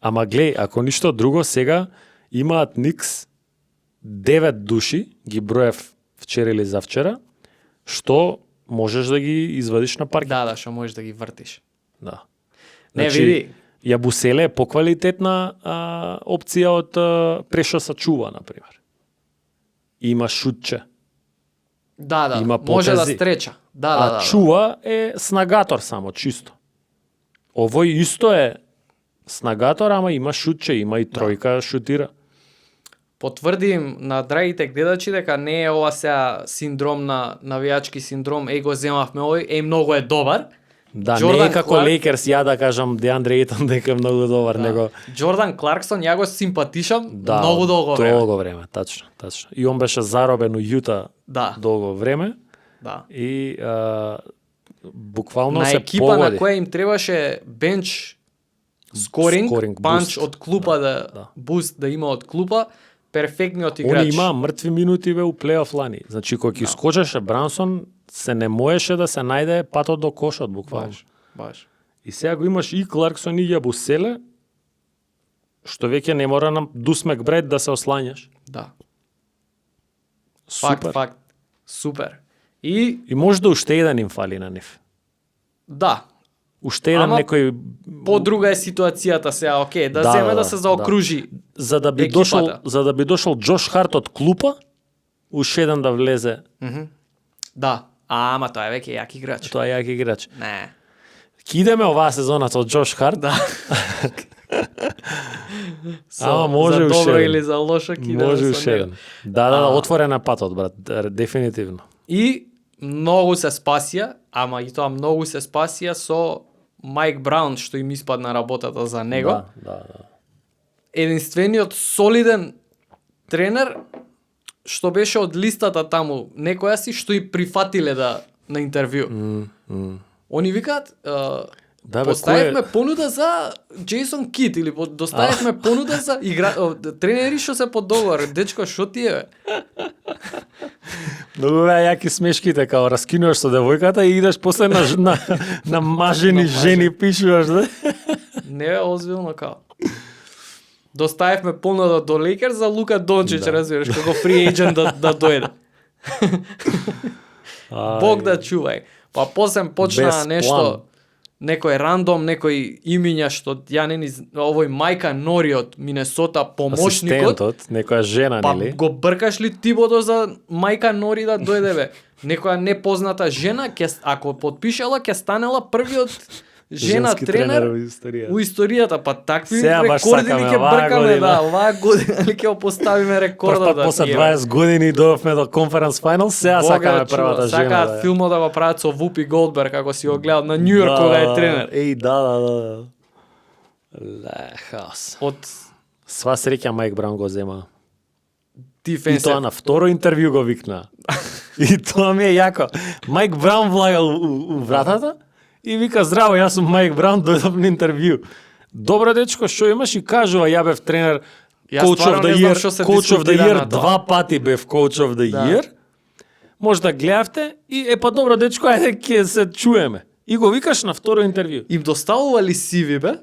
Ама глеј, ако ништо друго, сега имаат Никс 9 души, ги броев вчера или завчера, што можеш да ги извадиш на паркет. Да, што можеш да ги вртиш. Да. Не, види. Јабуселе е поквалитетна опција од Преша Сачува, например. Има шутче. Да, Има може да потези. стреча. Да. Чува е снагатор само, чисто. Овој исто е снагатор, ама има шутче, има и тројка шутира. Потврдим на драгите гледачи дека не е ова сега синдром на навијачки синдром, го земавме овој, многу е добар. Да, Джордан не е како Кларк- Лейкерс, ја да кажам Деандре Ейтон дека е многу добар, него Джордан Кларксон, ја го симпатишам многу долго време. Долго време, тачно, тачно. И он беше заробен у Јута Да. долго време Да. и буквално На се екипа погоди. на која им требаше бенч скоринг, панч буст. од клупа да буст да има од клупа, перфектниот играч. Они имаа мртви минути бе у плейоф лани. Значи кога ќе скочеше Брансон, се не можеше да се најде патот до кошот буквално. Баш. И сега го имаш и Кларксон и Јабуселе, што веќе не мора на Дусмек Бред да се ослањаш. Да. Супер. Факт. Супер. И И може да уште еден им фали на нив. да, Уште еден Ама некој подруга е ситуацијата сега, окей, да Да, земе да, да се заокружи. за да би екипата. дошол Џош Харт од клупа, уште еден да влезе. Да. Ама тоа е веќе јак играч. Тоа е јак играч. Не. Ки идеме оваа сезона со Џош Харт. Да. Ама може за уште добро еден. или за лошо кида. Може уште еден. Да, отворена патот, брат, дефинитивно. И многу се спасија, ама и тоа многу се спасија со Майк Браун што им испадна работата за него. Да. Единствениот солиден тренер што беше од листата таму, некоја си што и прифатиле да на интервју. Они викаат, Да, бе, поставивме понуда за Джейсон Кит или доставивме понуда за тренери што се под договор. Дечко, што ти е? Бе? Многу беа јаки смешките, као раскинуваш со девојката и идеш после на мажени жени пишуваш, да? Не е озбилно као. Доставивме понуда до Лейкерс за Лука Дончич, разбираш, како фри ејджент да дојде. Бог да чувај. Па после почна Без нешто, план. некој рандом, некој имиња што ја не ни овој Мајка Нори од Минесота, помошникот. Асистентот, некоја жена, Па нели? го бркаш ли Тибодо за Мајка Нори да дојде бе? Некоја непозната жена, ако потпишала, ќе станела првиот жена Женски тренер во историјата. у историјата, па такви Сега баш рекорди ли сакаме ќе оваа бркаме, година. да, оваа година ли ќе поставиме Прв рекордот пат после 20 години дојавме до конференц фајнал, сега сакаме првата жена. Сакаат да. филмот да го прават со Вупи Голдберг, како си го гледат на Њу Йорк кога е тренер. Еј, да. Ле, хаос. Од Сва среќа Майк Браун го зема. И дефенсив. тоа на второ интервју го викна. И тоа ми е јако. Майк Браун влагал у вратата и вика: "Здраво, јас сум Майк Браун, дојдов на интервју." Добро дечко, што имаш, и кажува: "Ја бев тренер, Јас Coach стварно of the не знам Year, што се Coach of the дискутира Year, на тоа. два пати бев Coach of the Да. Year." Може да гледавте и па добро дечко, ајде ќе се чуеме. И го викаш на второ интервју. Им доставува ли CV, бе?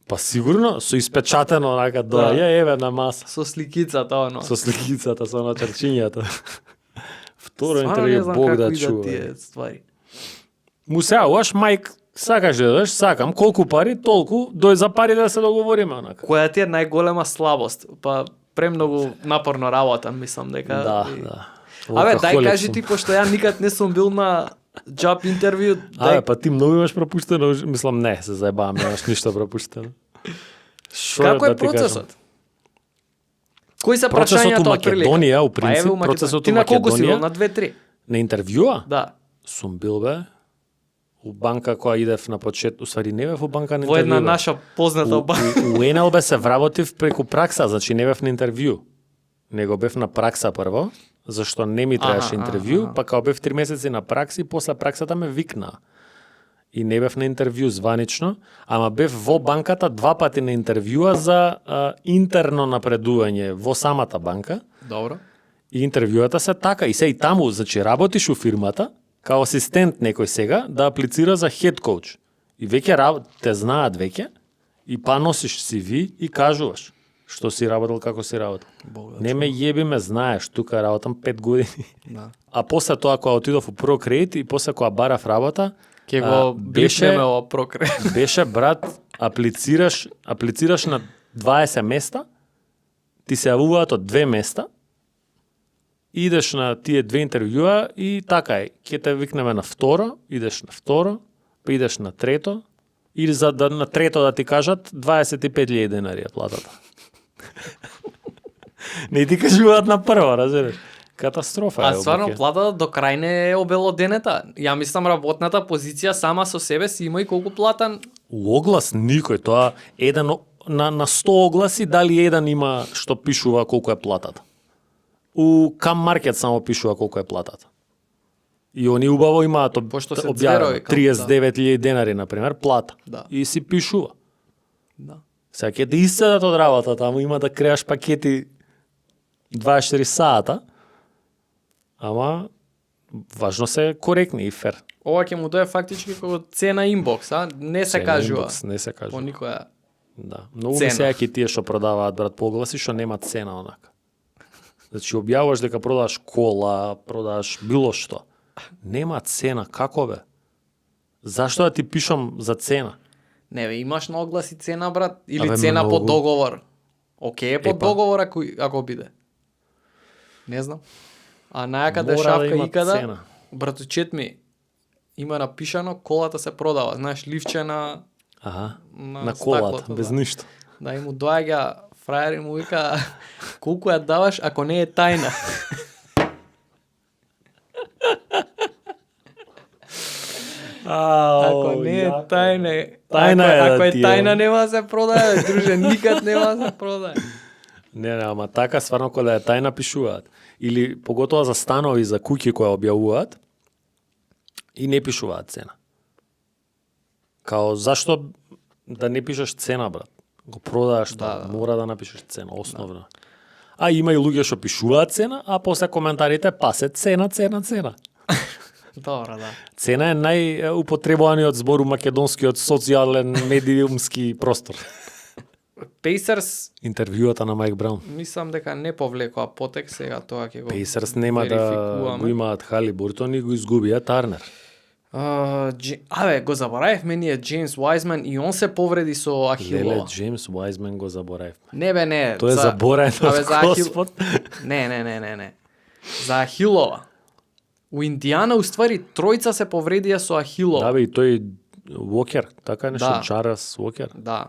Па сигурно, со испечатено онака Да. ја еве на маса. Со сликицата, оно. Со сликицата, со начрчињата. Второ Стварно не интервју, знам Бог како да идат чува. тие ствари. Му се јаваш, Майк, сакаш да дадеш, сакам, колку пари, толку, дој за пари да се договориме онака. Која ти е најголема слабост? Па премногу напорно работам, мислам дека. Да, и- да. Абе, дај Локахолик кажи сум. ти, пошто ја никад не сум бил на job интервју. Абе, па ти многу имаш пропуштено, мислам не, се заебавам, немаш ништо пропуштено. Шо Како е да ти кажам? процесот? Кои се Процесот у прашањата од прилика? Македонија, у Па еве принцип, у Македонија. процесот Ти у на колку си бил? Македонија, На 2-3? на интервјуа, Да. сум бил бе, у банка која идев на почет, уствари не бев у банка на интервју. Во една бе. наша позната У НЛБ се вработив преку пракса, значи не бев на интервју. Него бев на пракса прво, зашто не ми требаше интервју, па као бев 3 месеци на пракси, после праксата ме викна. И не бев на интервју званично, ама бев во банката 2 пати на интервјуа за интерно напредување во самата банка. Добро. И интервјуата се така, и се и таму, значи работиш у фирмата, као асистент некој сега, да аплицира за head coach. И веќе те знаат веќе, и па носиш CV и кажуваш што си работел, како си работел. Не ме јеби, ме знаеш, тука работам 5 години. Да. А после тоа кога отидов у Pro Credit и после кога барав работа, Ќе го блишнеме ова прокре. беше брат, аплицираш на 20 места, ти се јавуваат од 2 места, идеш на тие 2 интервјуа и така е, ќе те викнеме на второ, идеш на второ, па идеш на трето, или за да на трето да ти кажат 25.000 денари е платата. Не ти кажуваат на прво, разбираш? Катастрофа е. А стварно обаќе. платата до крај не е обелоденета. Ја мислам работната позиција сама со себе си има и колку платан. У оглас никој, тоа еден на 100 огласи дали еден има што пишува колку е платата. У Кам Маркет само пишува колку е платата. И они убаво имаат Пошто се објавено зверови, 39.000 денари на пример плата. Да. И си пишува. Да. Сега ќе те исцедат од работа, таму има да креаш пакети 24 сата. Ама важно се коректни и фер. Ова ќе му дое фактички како цена инбокс, а? Не се Цена кажува. инбокс, не се По кажува. никоја. Да. Многу Цена. ми се јаки тие што продаваат брат погласи што нема цена онака. Значи објавуваш дека продаваш кола, продаваш било што. Нема цена, како бе? Зашто да ти пишам за цена? Не бе, имаш на огласи цена, брат, или Абе, цена по многу. договор. Океј е по Епа. договор ако биде. Не знам. А најакаде Мора да шапка има икада, цена. братучет ми, има напишано колата се продава. Знаеш, ливче на Аха, на на колата, стаклото, без да. ништо. Да, и му доаѓа фраер и му вика колку ја даваш ако не е тајна. Ако не е тајна, Тајна е ако да е ти е. тајна нема да се продае, друже, никад нема да се продае. Не, ама така стварно кога е тајна пишуваат. Или поготоа за станови, за куќи кои објавуваат и не пишуваат цена. Као зашто да не пишеш цена, брат? Го продаваш тоа, Да. мора да напишеш цена, основно. А има и луѓе што пишуваат цена, а после коментарите пасе цена. Добро, да. Цена е најупотребуваниот збор у македонскиот социјален медиумски простор. Pacers, Интервјуата на Майк Браун. мислам дека не повлекоа потек, сега тоа ќе го Пейсерс нема да верификуваме. го имаат Халибуртон и го изгубија Тарнер. Абе, го заборавивме ние Джеймс Уайзман и он се повреди со Леле, Ахилова. Джеймс Уайзмен го заборавивме. Не бе, не. Тој е забораен Абе, од за Ахил... Господ. Не. За Ахилова. У Индијана, уствари, тројца се повредија со Ахилова. Да бе, и тој Уокер, така нешто, Да. Джарас Уокер. Да.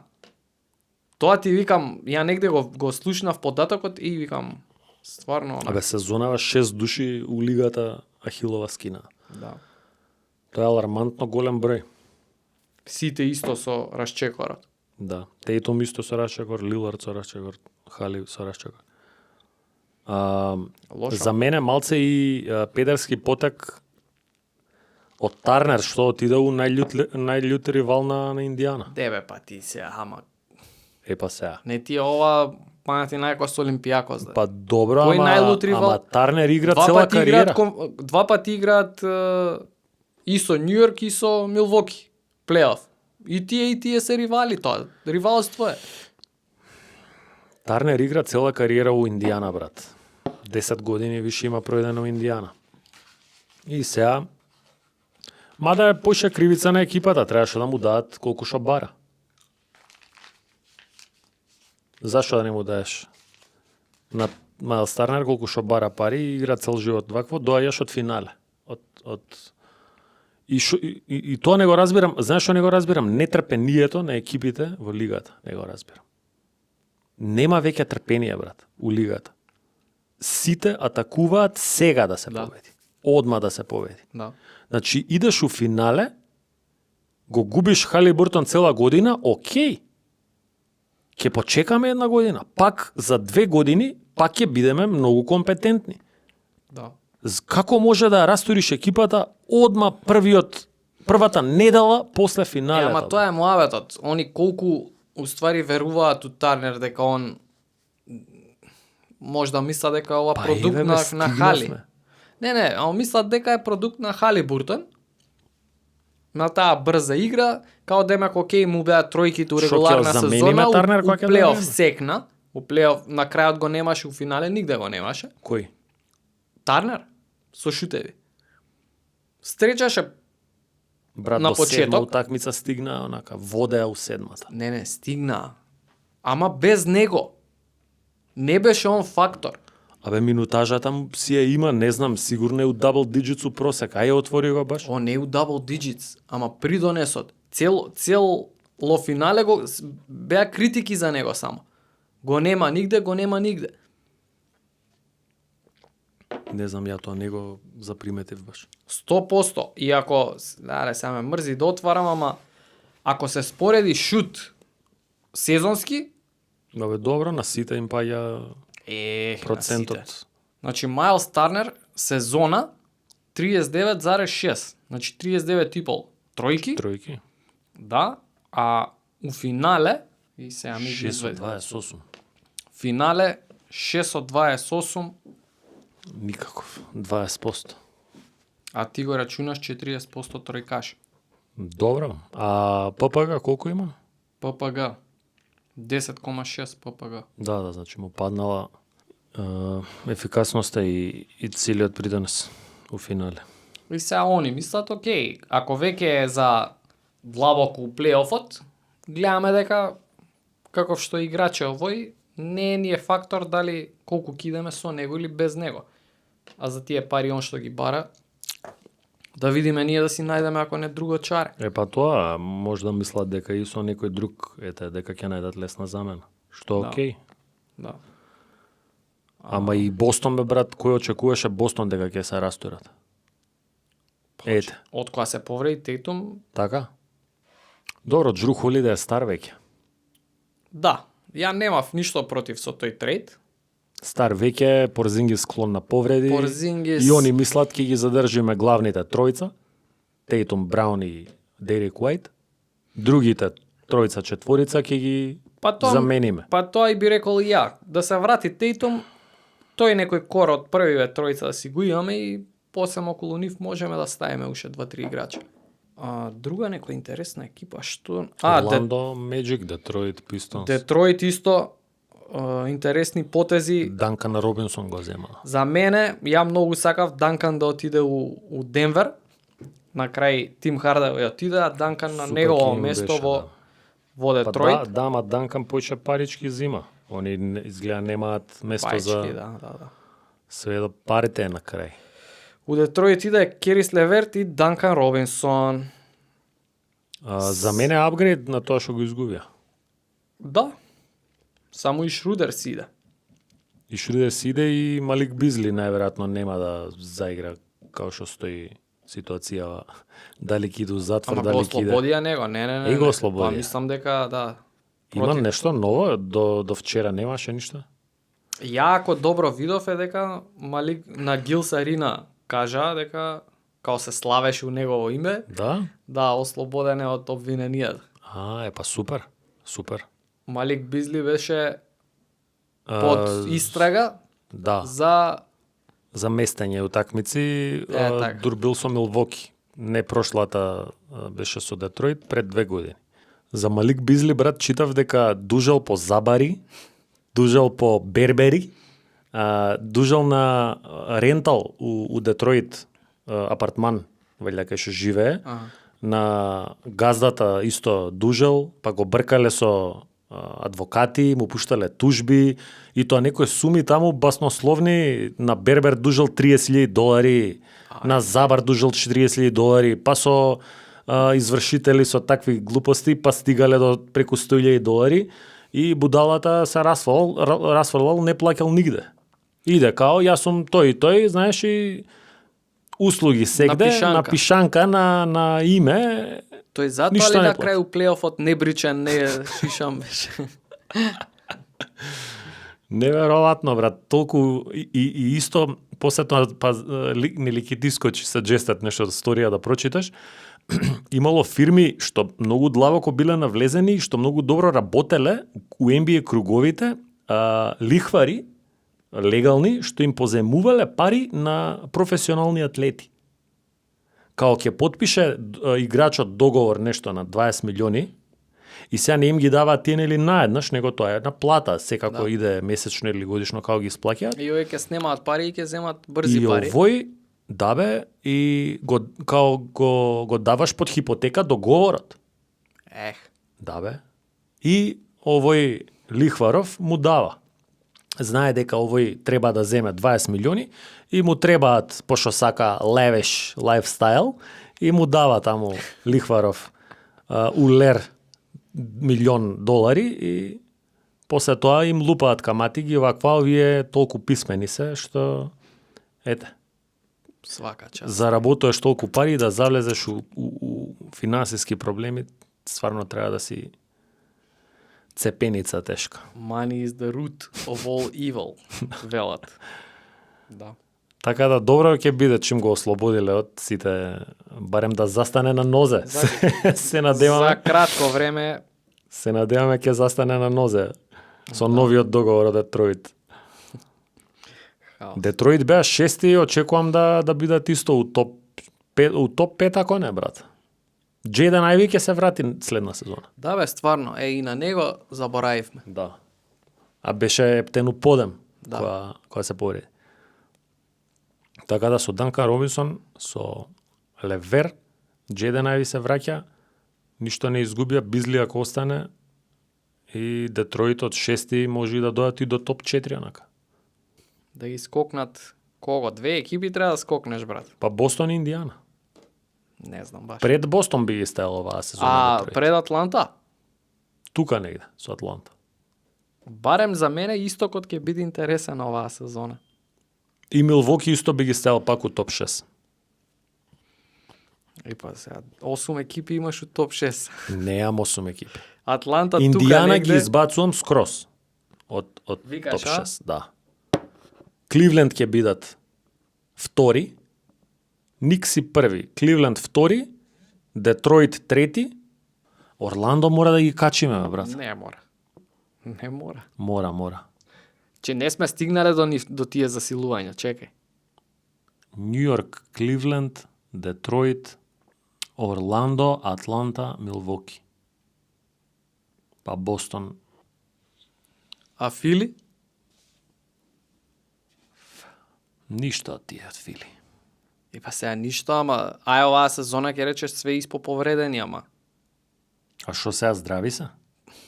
Тоа ти викам, ја негде го слушнав податокот и викам, стварно... Абе, сезонава 6 души у лигата Ахилова скина. Да. Тоа е алармантно голем број. Сите исто со расчекорот. Да. Тейтом исто со расчекор, Лилард со расчекор, Хали со расчекор. Лошо. За мене малце и педерски потек од Тарнер, што отиде у најљут ривал на Индијана. Дебе, па ти се, ама, Па сега. не ти е ова Панатинаикос со Олимпијакос, да. Па добро, Кој најлут ривал? ама Тарнер игра Два цела пати кариера. два пати играат и со Њујорк и со Милвоки. Плейоф. И тие се ривали тоа. Ривалство е. Тарнер игра цела кариера у Индијана, брат. 10 години више има проведено у Индијана. И сега, мада е поише кривица на екипата, требаше да му дадат колку што бара. Зашо да не му даеш? На Майлс Тарнер колку што бара пари и игра цел живот вакво, доаѓаш од финале. И тоа не го разбирам, знаеш што не го разбирам? Нетрпението на екипите во лигата, не го разбирам. Нема веќе трпение, брат, у лигата. Сите атакуваат сега да се победи. Одма да се победи. Да. Значи, идеш у финале, го губиш Халибуртон цела година, окей. Ќе почекаме една година. Пак за 2 години, пак ќе бидеме многу компетентни. Да. Како може да растуриш екипата одма првата недела после финалето? Ама тоа е муабетот. Они колку уствари веруваат у Тарнер дека он може да мисла дека ова продукт на Хали. Не, ама мислат дека е продукт на Халибуртон. На таа брза игра, као демек окей му беа тројките у регуларна сезона, Тарнер, у плейоф секна, у плейоф на крајот го немаше, у финале нигде го немаше. Кој? Тарнер со шутеви. Стречаше Брат, на до седма почеток. утакмица стигна, онака, водеа у седмата. Не, стигна. Ама без него. Не беше он фактор. Абе, минутажата му си ја има, не знам, сигурно е у дабл диджитс у просек. Ај отвори го баш. Он не е у дабл диджитс, ама придонесот. Цело финале беа критики за него само. Го нема нигде. Не знам, ја тоа не го заприметив баш. 100%. И ако, сега ме мрзи да отварам, ама ако се спореди шут сезонски, Абе, добро, на сите им паѓа процентот. Значи Майлс Тарнер сезона 39,6. Значи 39,5 тројки. Тројки. Да, а у финале и сега ми 6 од 28. Финале 6 од 28, Никаков. 20%. а ти го рачунаш 40% тројкаш. Добро. А ППГ колку има? ППГ 10,6 ППГ. Да, значи му паднала ефикасноста и целиот придонес у финале. И сега они мислат, окей, ако веќе е за длабоко у плейофот, гледаме дека каков што играче овој, не ни е фактор дали колку кидеме со него или без него. А за тие пари он што ги бара, да видиме ние да си најдеме ако не друго чаре. Па тоа, може да мислат дека и со некој друг, дека ќе најдат лесна замена. Што Да. окей. Да. Ама и Бостон, бе, брат, кој очекуваше Бостон дека ќе се растурат? Ете, Од кога се повреди Тейтум, така? Добро, Джру Холиде е стар веќе. да, ја немав ништо против со тој трейд. Стар веќе, Порзингис склон на повреди. Порзингис- И они мислат ќе ги задржиме главните тројца. Тейтум, Браун и Дерик Уајт. Другите тројца, четворица ќе ги замениме. Па тоа и би рекол и ја, да се врати Тейтум, тој некој кор од првиве тројца да си го имаме и после околу нив можеме да ставиме уште 2-3 играча. Друга некоја интересна екипа што Орландо, Меджик, Детройт, Пистонс. Детройт исто интересни потези. Данкан Робинсон го зема. За мене, ја многу сакав Данкан да отиде у Денвер. На крај Тим Хардавај отиде, а Данкан на Супер негово ќе им место беше, во Па Детройт. да, ама Данкан поише парички зима. Они изгледа немаат место Пајчки, за да. све да парите е на крај. У Детройт иде Керис Леверт и Данкан Робинсон. За мене апгрейд на тоа што го изгубија. Да. Само и Шрудер си иде. И Шрудер си иде и Малик Бизли најверојатно нема да заигра како што стои ситуација. Дали ќе иде у затвор, Ама го дали ќе иде. ослободија него, не. И го не. ослободија. Па мислам дека да. Има против- нешто ново до вчера немаше ништо. Ја ако добро видов е дека Малик на Гилс Арина кажа дека као се славеше у негово име, Да? ослободен е од обвиненијата. Па супер. Супер. Малик Бизли беше А, под истрага Да, за местење утакмици, така. дур бил со Милвоки. Не прошлата беше со Детройт пред 2 години. За Малик Бизли, брат, читав дека дужал по Забари, дужал по Бербери, дужал на рентал у Детройт апартман, вели кај што живее. Аха. На газдата исто дужал, па го бркале со адвокати, му пуштале тужби и тоа некои суми таму баснословни. На Бербер дужал $30,000, на Забар дужал $40,000, па со извршители со такви глупости, па стигале до преку $100,000 и будалата се расфрлал, не плаќал нигде. Иде као, јас сум тој и тој, знаеш, и услуги сегде, на пишанка на име. Тој затоа ништо ли не на крај плейофот не бричен, не шишам беше. Неверојатно, брат, толку и исто после тоа нели ќе ти скочи саџестат нешто сторија да прочиташ. Имало фирми што многу длабоко биле навлезени и што многу добро работеле у NBA круговите, лихвари легални што им поземувале пари на професионални атлети. Као ќе потпише играчот договор нешто на 20 милиони и сега не им ги даваат тие нели наеднаш, него тоа е една плата, секако иде месечно или годишно као ги исплаќаат. И овој ќе снемаат пари и ќе земат брзи пари. И овој дабе и го даваш под хипотека договорот. Дабе. И овој лихваров му дава. Знае дека овој треба да земе 20 милиони и му требаат, пошто сака левеш лайфстайл, и му дава таму лихваров улер $1,000,000 и после тоа им лупаат камати ги ваква, овие толку писмени се што ете. Свака час. Заработуваш толку пари да завлезеш у финансиски проблеми, стварно треба да си цепеница тешка. Money is the root of all evil, велат. Да. Така да добро ќе биде чим го ослободиле од сите, барем да застане на нозе. Се надеваме. За кратко време. Се надеваме ќе застане на нозе со новиот договор од Детройт. Детройт беа шести и очекувам да бидат исто у топ 5 ако не, брат. Джейден Айви ќе се врати следна сезона. Да бе, стварно. И на него заборавивме. Да. А беше ептену подем Да. која се повреди. Така да со Данкан Робинсон, со Левер, Джейден Айви се враќа, ништо не изгубија, Бизли ако остане и Детройт од 6 може и да дојдат и до топ 4 онака. Да ги скокнат кого? 2 екипи треба да скокнеш, брат. Па Бостон и Индијана. Не знам баш. Пред Бостон би ги ставил оваа сезона. Детройт. Пред Атланта? Тука негде, со Атланта. Барем за мене истокот ќе биде интересен оваа сезона. И Милвоки исто би ги ставил пак у топ 6. И па сега 8 екипи имаш у топ 6. Неам 8 екипи. Атланта тука Индијана негде. ги избацувам скроз од Викаш, топ 6, да. Кливленд ќе бидат втори, Никси први, Кливленд втори, Детройт трети, Орландо мора да ги качиме, бе, брат. Не мора. Не мора. Мора. Че не сме стигнале до тие засилувања, чекај. Нью Йорк, Кливленд, Детройт, Орландо, Атланта, Милвоки. Па Бостон. А Фили? Ништо од тие од Фили. И па сега ништо, ама ај оваа сезона ќе речеш све испоповредени, ама. А што сега здрави се?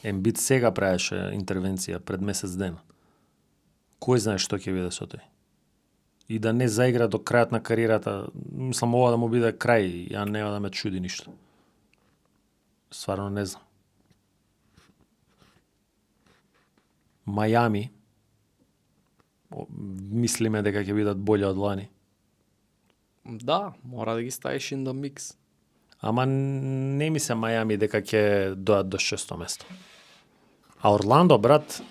Ембит сега правеше интервенција пред месец дена. Кој знае што ќе биде со тој? И да не заигра до крајот на кариерата, мислам ова да му биде крај, ја нема да ме чуди ништо. Стварно не знам. Мајами, мислиме дека ќе бидат боле од лани. Да, мора да ги ставиш in the mix. Ама не ми се Мајами дека ќе дојат до 6-то место. А Орландо, брат,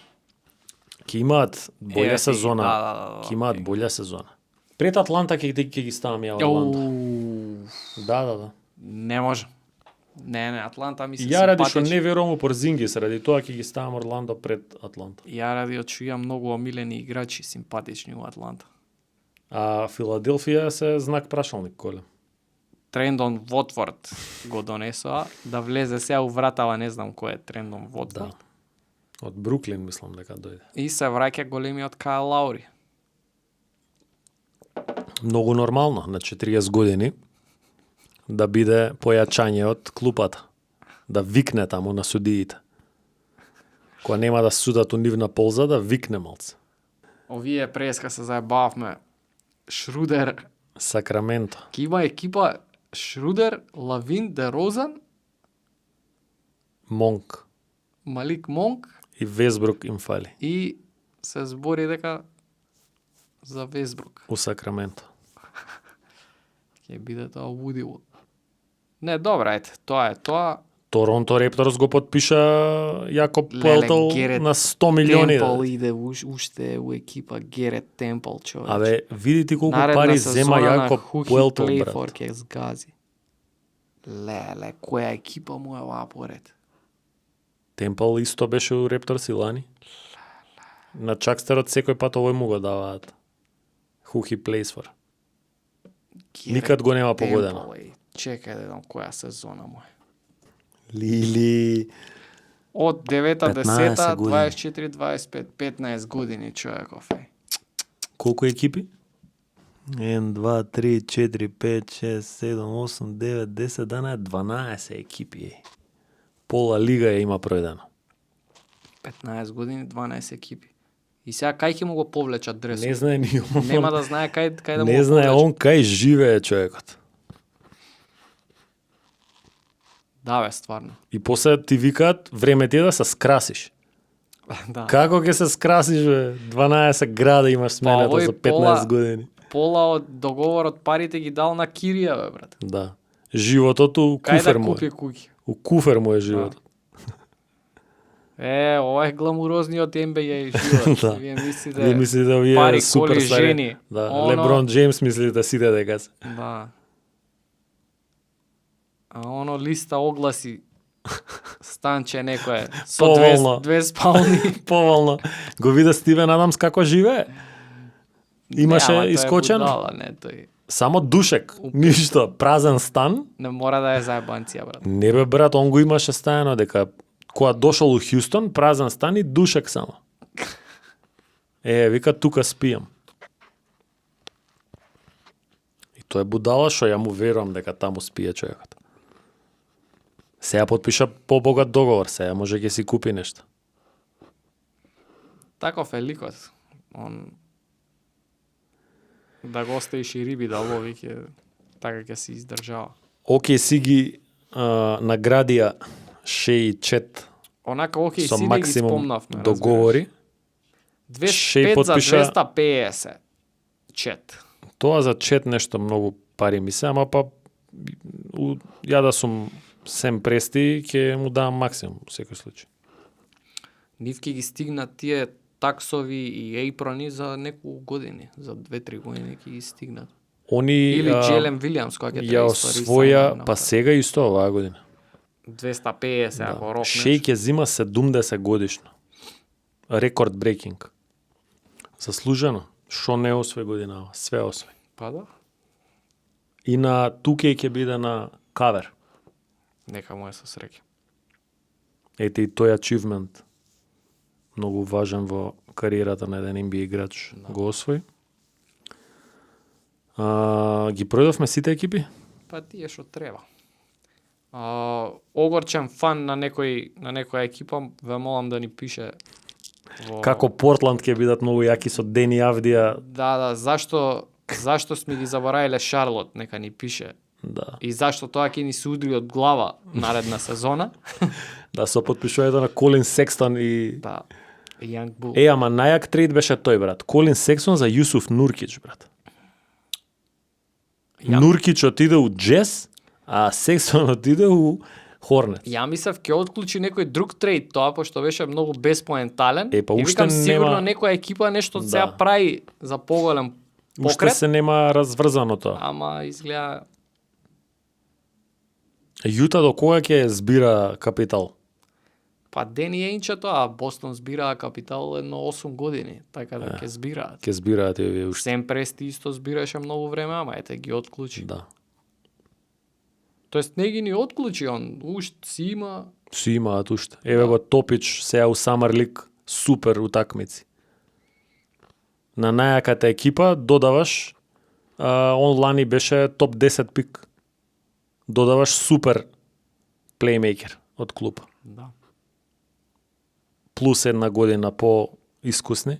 ќе имаат болја сезона. Да. Ќе имаат болја сезона. Пред Атланта ќе ги ставам ја Орландо. Да. Не може. Не, Атланта ми се Ја ради што симпатични. не верувам у Порзингис, ради тоа ќе ги ставам Орландо пред Атланта. Ја ради што имам многу омилени играчи симпатични у Атланта. А Филаделфија се знак прашалник голем. Трендон Вотворд го донесоа да влезе сега у вратава, не знам кој е Трендон Вотворд. Да. Од Бруклин мислам дека дојде. И се враќа големиот Кайл Лаури. Многу нормално на 40 години да биде појачање од клупата. Да викне таму на судиите. Кога нема да судат у нивна полза, да викне малце. Овие преска се заебавме. Шрудер, Сакраменто. ки има екипа Шрудер, Лавин, Дерозан, Монк Малик Монк и Весбрук им фали и се збори дека за Весбрук. у Сакраменто. Ќе биде тоа лудило. Не, добра, ете, тоа е тоа. Торонто Репторс го подпиша Јакоб Леле, Пуелтл Герет на 100 милиони. Темпл иде уште у екипа Герет Темпл, човек. Абе, видите колку Наредна пари зема сезона Јакоб Хуки Пуелтл, Плейфор брат. ќе сгази. Леле, која екипа му е оваа поред? Темпл исто беше у Репторс и лани. На Чакстерот секој пат овој му го даваат. Хуки Плейсфор. Никад го нема погодено. Чекај да видам која сезона му е. Лили. Од 9-та, 15 10-та, години. 24, 25, 15 години човеков е. Колку екипи? 1, 2, 3, 4, 5, 6, 7, 8, 9, 10, 11, 12 екипи. Пола лига ја има пројдено. 15 години, 12 екипи. И сега кај ќе му го повлечат дресот? Не знае ни он. Нема да знае кај да му Не го знае повлечат. он кај живее човекот. Да, бе, стварно. И после ти викаат, време ти е да се скрасиш. Да. Како ќе се скрасиш, бе? 12 града имаш смената овој за 15 пола- години. Пола од договорот парите ги дал на Кирија, бе, брат. Да. Животот у Кај куфер да му купи е. куќи? У куфер му е животот. Ова е гламурозниот NBA живот. Да. Вие мислите, Вие мислите да овие пари, супер коли, стари. жени. Да, Оно- Леброн Джеймс мислите сите дека се. Да. А оно листа огласи станче некое со Поволно. две спални. Поволно. Го виде Стивен Адамс како живее. Имаше Не, ама тој е искочено. будала, не, тој Само душек. Ништо. Празен стан. не мора да е заебанција, брат. Не бе, брат, он го имаше стајано дека кога дошол у Хјустон, празен стан и душек само. Вика, тука спијам. И тој е будала што ја му верувам дека таму спие човекот. Сега потпиша побогат договор, сега може ќе си купи нешто. Таков е ликот. Он да го оставиш и риби да лови, така ќе се издржава. Океј си ги наградија Шеј Чет Онака окей, со си не ги максимум спомнавме. договори. Шеј 205 за потпиша- 250. Чет. Тоа за Чет нешто многу пари ми се, ама па ја да сум Сем Прести, ќе му дам максимум во секој случај. Нив ќе ги стигнат тие таксови и ейпрони за неколку години, за 2-3 години ќе ги стигнат. Они Или Джелен Вилиамс која ќе ја треба исто освоја, рисање, па сега исто оваа година. 250 ако рокнеш. Шеј ќе зима 70 годишно. Рекорд брейкинг. Заслужено. Шо не освои година, све освои. Па да, И на Тукеј ќе биде на кавер. нека му е со среќа. Ете и тој ачивмент многу важен во кариерата на еден NBA играч го освои. Ги пројдовме сите екипи? Па тие што треба. Огорчен фан на некоја екипа, ве молам да ни пише во... Како Портланд ќе бидат многу јаки со Дени Авдија. Да, зашто сме ги заборавиле Шарлот, нека ни пише. Да. И зашто тоа ќе ни се удри од глава наредна сезона. Да, со потпишувањето на Колин Секстон и... Да. Young Bull. Ама најак трейд беше тој, брат. Колин Секстон за Јусуф Нуркич, брат. Нуркич отиде у Джес, а Секстон отиде у Хорнет. Ја мислев ќе отклучи некој друг трейд тоа, пошто беше многу безпоентален. Па и уште викам, сигурно нема... некоја екипа нешто Да. сега прави за поголем Уште покрет. се нема разврзано тоа. Ама изгледа Јута до кога ќе збира капитал? па Дени Ејнче тоа, Бостон збираа капитал едно 8 години, така да ќе збираат. Ќе збираат и овие уште. Сем Прести исто збираше многу време, ама ете ги отклучи. Да. Тоест не ги ни отклучи он, уште си има. Си имаат уште. Еве го Топич сега у Summer League, супер утакмици. На најаката екипа додаваш, он лани беше топ 10 пик. Додаваш супер плеймейкер од клуб. Да. Плюс една година по-искусни.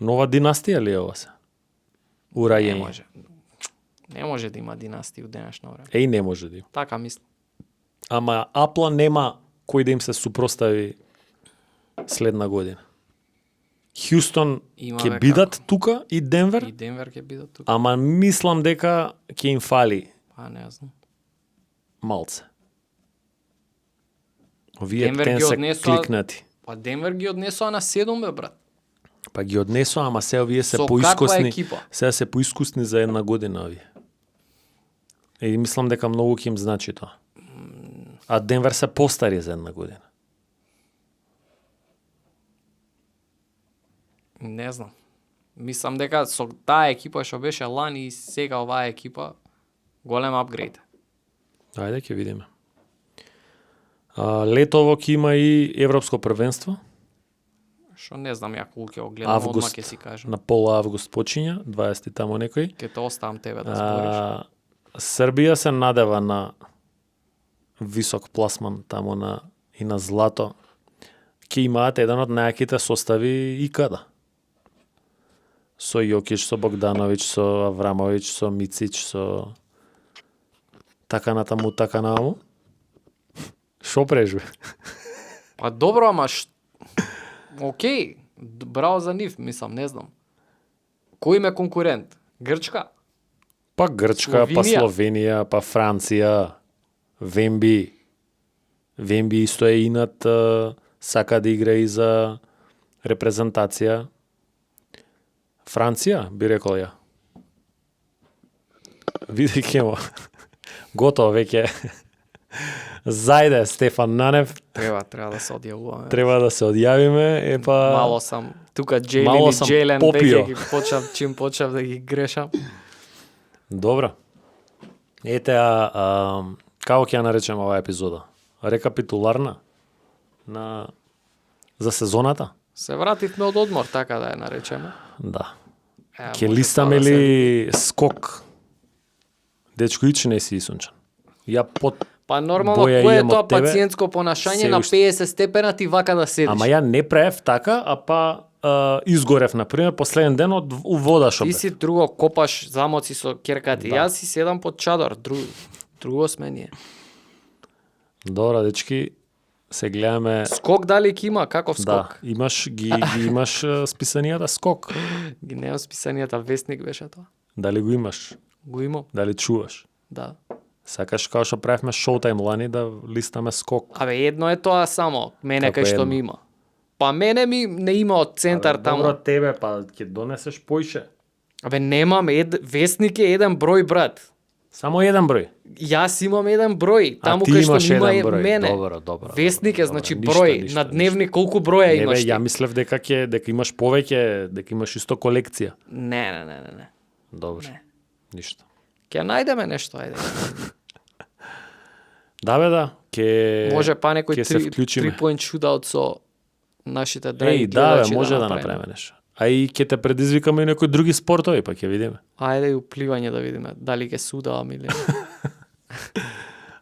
Нова династија ли е ова се? Не Урајање. може. Не може да има династија у денешно време. Еј, не може да има. Така мислам. Ама Апла нема кој да им се супростави следна година. Хјустон Има ќе бе бидат тука и Денвер, И Денвер ќе бидат тука. ама мислам дека ќе им фали Па не знам. малце. Овие Денвер кен ги се однесоа- кликнати. Па Денвер ги однесоа на 7 бе брат. Па ги однесоа, ама се овие се Со поискусни. каква екипа? Сега се поискусни за една година овие. И мислам дека многу ќе им значи тоа. А Денвер се постари за една година. Не знам. Мислам дека со таа екипа што беше лани и сега оваа екипа голем апгрейд. Ајде ќе видиме. Летово ќе има и Европско првенство. Што не знам ја колку ќе го гледам, одма Август. ќе си кажам. На пола август почиња, 20 тамо некој. Ќе те оставам тебе да збориш. Србија се надева на висок пласман тамо на и на злато. Ќе имаат еден од најаките состави икада. Со Јокич, со Богдановиќ, со Аврамовиќ, со Мицич, со така натаму, така наму. Шо прежбе? Па добро, ама окей, браво за нив, мислам, не знам. Кој им е конкурент? Грчка? Па Грчка, па Словенија. Словенија, па Франција, Вемби. Вемби исто е инат, сака да игра и за репрезентација. Франција, би рекол ја. Види му. Готово веќе. Зајде Стефан Нанев, Треба да се одјавуваме. треба да се одјавиме, Мало сам тука Мало Джейлен сам и Джейлен попио. веќе ги почнав, чим почнав да ги грешам. Добро. Ете, како ќе ја наречеме оваа епизода? Рекапитуларна на за сезоната? Се вративме од одмор, така да ја наречеме. Да. Може Ќе листаме тоа да се ли скок? Дечко ич не си Исунчан. Ја под... Па нормално, боја кој е имам тоа од тебе, пациентско понашање се на уште- 50 степена ти вака да седиш? Ама ја не правев така, а па изгорев, например, последен ден од у вода шо Ти бев. си друго копаш замоци со керкати. Да. Јас си седам под чадор, друго сме ние. Добро, дечки, се гледаме... Скок дали ќе има, каков Да, скок? имаш ги имаш списанијата скок. Ги немам списанијата, вестник беше тоа. Дали го имаш? Го имам, Дали чуваш? да. Сакаш као што правевме Showtime лани да листаме скок. Абе, едно е тоа само, мене Како кај што едно? ми има. Па мене ми не има од центар таму. Добро тебе, па ќе донесеш поише. Абе, немам, вестник е еден број, брат. Само еден број. Јас имам еден број, таму ти кај што имаш ми има еден е број. мене. Добро. Вестник е, добро. значи Ништо, број, ништо, на дневник колку броја Не бе, имаш ти? ја мислев дека имаш повеќе, дека имаш исто колекција. Не. Добро. Не. Ништо. Ќе најдеме нешто, ајде. Да бе, да. Може па некој ќе се вклучиме. 3-point shootout со нашите драги Еј, да бе, гледачи може да направиме нешто. А и ќе те предизвикаме и некои други спортови, па ќе видиме. Ајде и упливање да видиме дали ќе судам или.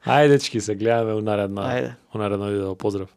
Ајде, дечки, се гледаме у наредно Ајде. видео. Поздрав.